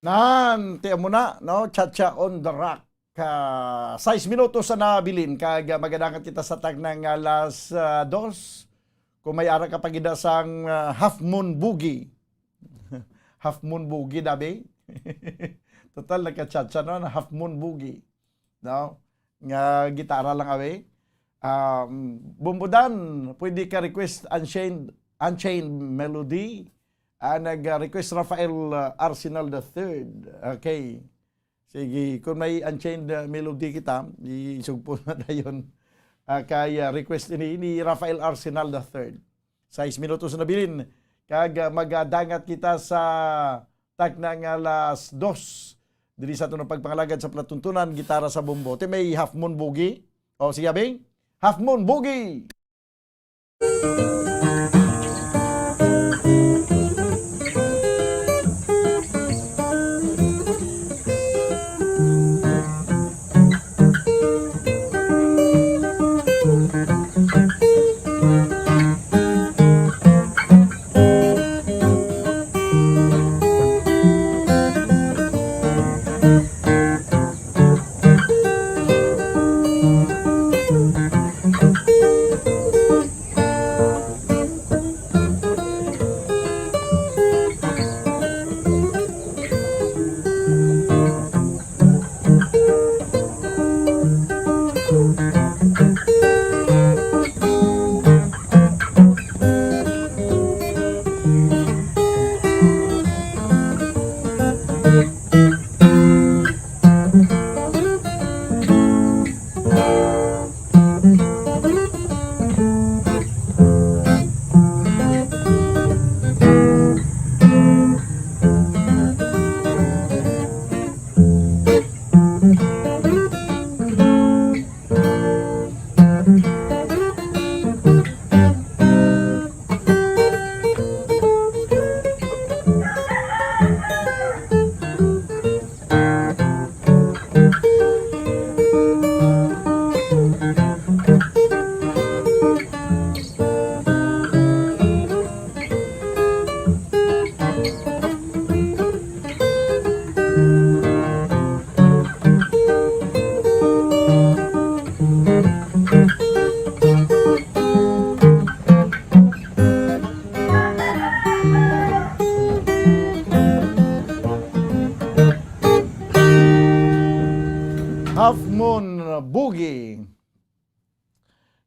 Nan, ti amo na, no? Cha-cha on the rock. Ka, sais minutos na nabilin, kag, ah, magadangat kita sa tagna nga alas, ah, dos. Kung may ara ka pagida sang, ah, Half Moon Boogie. Half Moon Boogie, dabi. Total, nagka-cha-cha, no? Half Moon Boogie. No? Nga gitara lang, awi. Um, Bombo Dan, pwede ka request Unchained, Unchained Melody. Ah, nag-request Rafael, ah, Arsenal the third. Okay. Sige, kung may Unchained, ah, Melody kita, isugpo na dayon. Ah, kay, ah, request ini ni Rafael Arsenal the third. Sais minutos na bilin. Kag, ah, magadangat kita sa tagna nga alas dos. Diri sa aton pagpangalagad sa palatuntunan, gitara sa bombo. Ti may Half Moon Boogie. O, sige, Bing. Half Moon Boogie.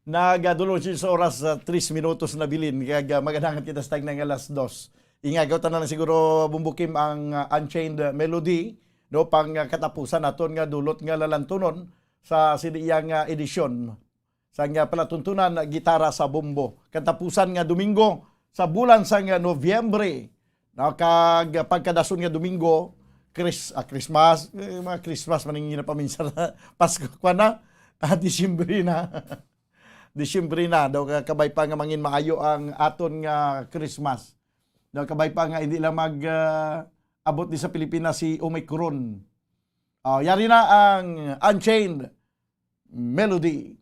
Nagadulong siya sa oras, ah, tres minutos na bilin, kag, ah, magadangat kita sa tagna nga alas dos. Ingagaw ta na lang siguro, Bumbo Kim, ang, ah, Unchained Melody, no, pang, ah, katapusan naton nga dulot nga lalantunon sa sini iya nga edisyon sang, ah, palatuntunan gitara sa Bumbo. Katapusan nga Domingo sa bulan sang, ah, Nobyembre, no, kag pagkadason nga Domingo, Chris-, ah, Christmas, eh, mga Christmas, maning ginapaminsan na, Pasko, kwa na, ah, Disyembre na. Disyembre na, daw ka-, kabay pa nga mangin maayo ang aton nga Christmas. Daw kabay pa nga hindi lang mag, ah, abot di sa Pilipinas si Omicron. Ah, yari na ang Unchained Melody.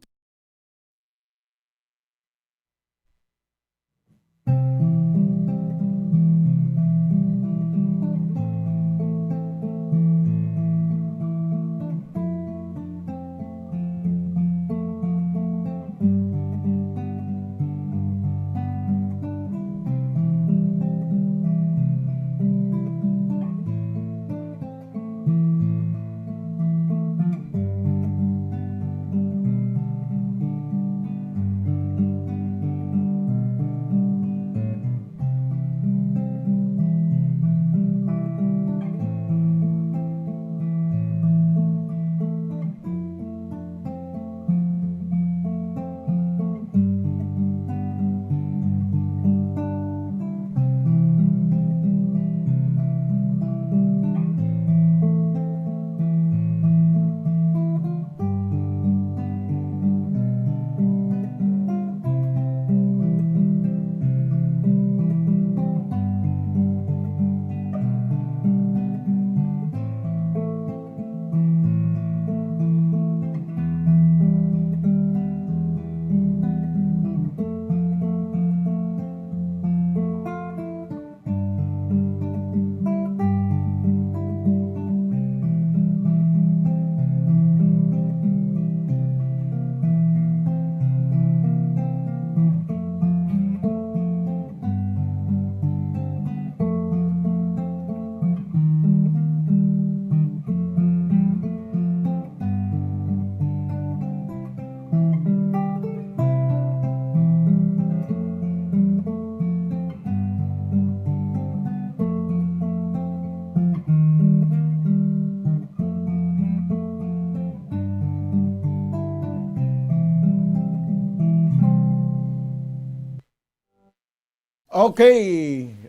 Okay,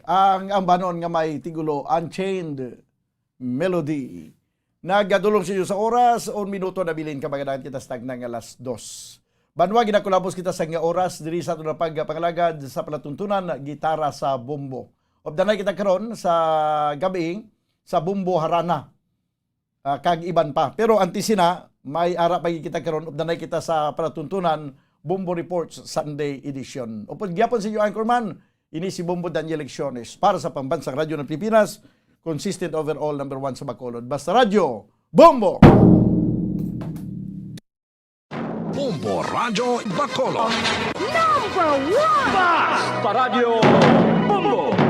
ang ambanon nga may tigulo, Unchained Melody. Nagadulong sa inyo sa oras, un minuto na bilin, kabagadan kita sa tagna nga alas dos. Banwa, ginakulabos kita sa nga oras diri sa aton nga pagpangalagad sa palatuntunan gitara sa Bumbo. Updanay kita karon sa gabi sa Bumbo Harana, ah, kag iban pa. Pero antes sina, may ara pa gid kita karon, updanay kita sa palatuntunan Bumbo Reports Sunday Edition. Upod gyapon sa inyo, Anchorman, ini si Bumbo Daniel Lecciones para sa Pambansang Radyo ng Pilipinas, consistent overall number one sa Bacolod. Basta Radyo, Bumbo! Bombo Radyo Bacolod. Number one! Basta Radyo Bombo!